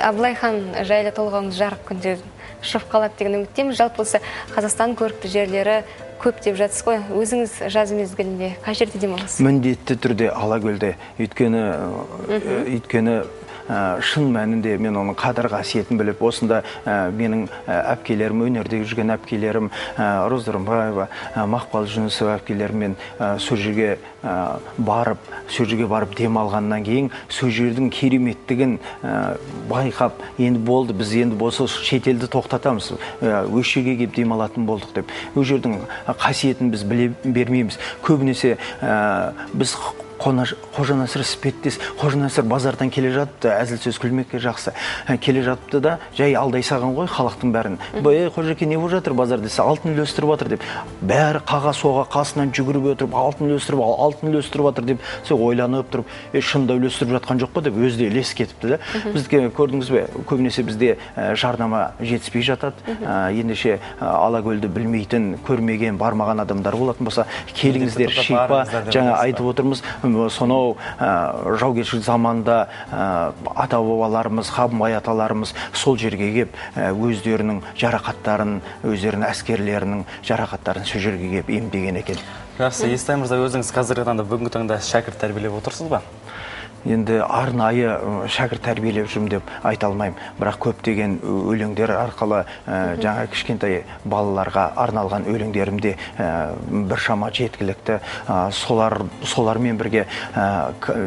Абылай хан жайлы толғауыңыз жарық күнде шығып қалады деген үміттеміз. Жалпы осы Қазақстан көрікті жерлері көп деп жатсыз ғой. Өзіңіз жаз мезгілінде қай жерде демаласыз? Міндетті түрде Алакөлде. Өйткені шын мәнінде мен оның қадір қасиетін біліп, осында менің әпкелерім, өнерде жүрген әпкелерім Роза Рымбаева, Мақпал Жүнісова әпкелеріммен сол жерге барып, сол жерге барып демалғаннан кейін сол жердің кереметтігін байқап, енді болды, біз енді болса шетелді тоқтатамыз, осы жерге келіп демалатын болдық деп. Ол жердің қасиетін біз біле бермейміз. Көбінесе біз Қожа Насыр іспеттес, Қожа Насыр базардан келе жатыпты, әзіл сөз күлмекке жақсы. Келе жатыпты да, жай алдай саған ғой халықтың бәрін. Ей, Қожеке, не болып жатыр базар десе, алтын үлестіріп жатыр деп. Бәрі қаға соға қасынан жүгіріп отырып, алтын үлестіріп, алтын үлестіріп жатыр деп, сол ойланып тұрып, шынында үлестіріп жатқан жоқ па деп өзі де ілес кетіпті да. Бізге көрдіңіз бе, көбінесе бізде жарнама жетіспей жатады. Ендеше Алакөлді білмейтін, көрмеген, бармаған адамдар болатын болса, келіңіздер, шипа, жаңа айтып отырмыз. Сонау жаугершілік заманда ата-бабаларымыз, Қабанбай аталарымыз сол жерге кеп өздерінің жарақаттарын, өздерінің әскерлерінің жарақаттарын сол жерге кеп емдеген екен. Жақсы, Естай мырза, өзіңіз қазіргі таңда, бүгінгі таңда шәкірт тәрбиелеп отырсыз ба? Енді арнайы шәкірт тәрбиелеп жүрмін деп айта алмаймын, бірақ көптеген өлеңдер арқылы жаңа кішкентай балаларға арналған өлеңдерімде біршама жеткілікті. Солармен бірге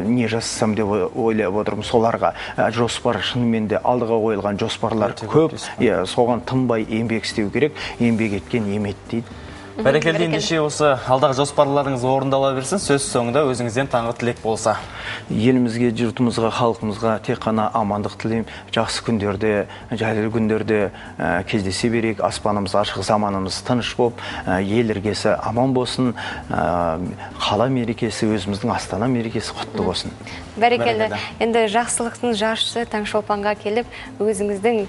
не жасасам деп ойлап отырмын. Соларға жоспар, шынымен де алдыға қойылған жоспарлар көп. Соған тынбай еңбек істеу керек. Еңбек еткен емет дейді. Бәрекелді, ендеше осы алдағы жоспарларыңыз орындала берсін. Сөз соңында өзіңізден таңғы тілек болса. Елімізге, жұртымызға, халқымызға тек қана амандық тілеймін. Жақсы күндерде, жайлы күндерде кездесе берейік. Аспанымыз ашық, заманымыз тыныш болып, ел іргесі аман болсын. Қала мерекесі, өзіміздің Астана мерекесі құтты болсын. Бәрекелді. Енді жақсылықтың жаршысы Таңшолпанға келіп, өзіңіздің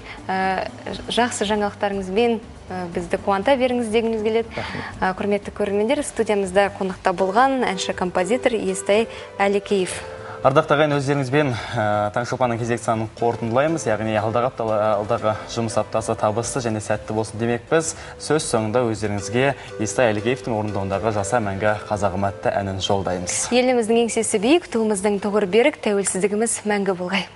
жақсы жаңалықтарыңызбен бізді қуанта беріңіз дегіміз келеді. Құрметті көрермендер, студиямызда қонақта болған әнші-композитор Естай Әлекеев. Ардақты ағайын, өздеріңізбен Таңшолпанның кезекті санын қорытындылаймыз. Яғни алдағы жұмыс аптасы табысты және сәтті болсын демекпіз. Сөз соңында өздеріңізге Естай Әлекеевтің орындауындағы Жаса мәңгі қазағым атты әнін жолдаймыз. Еліміздің еңсесі биік, туымыздың тұғыры берік, тәуелсіздігіміз мәңгі болғай.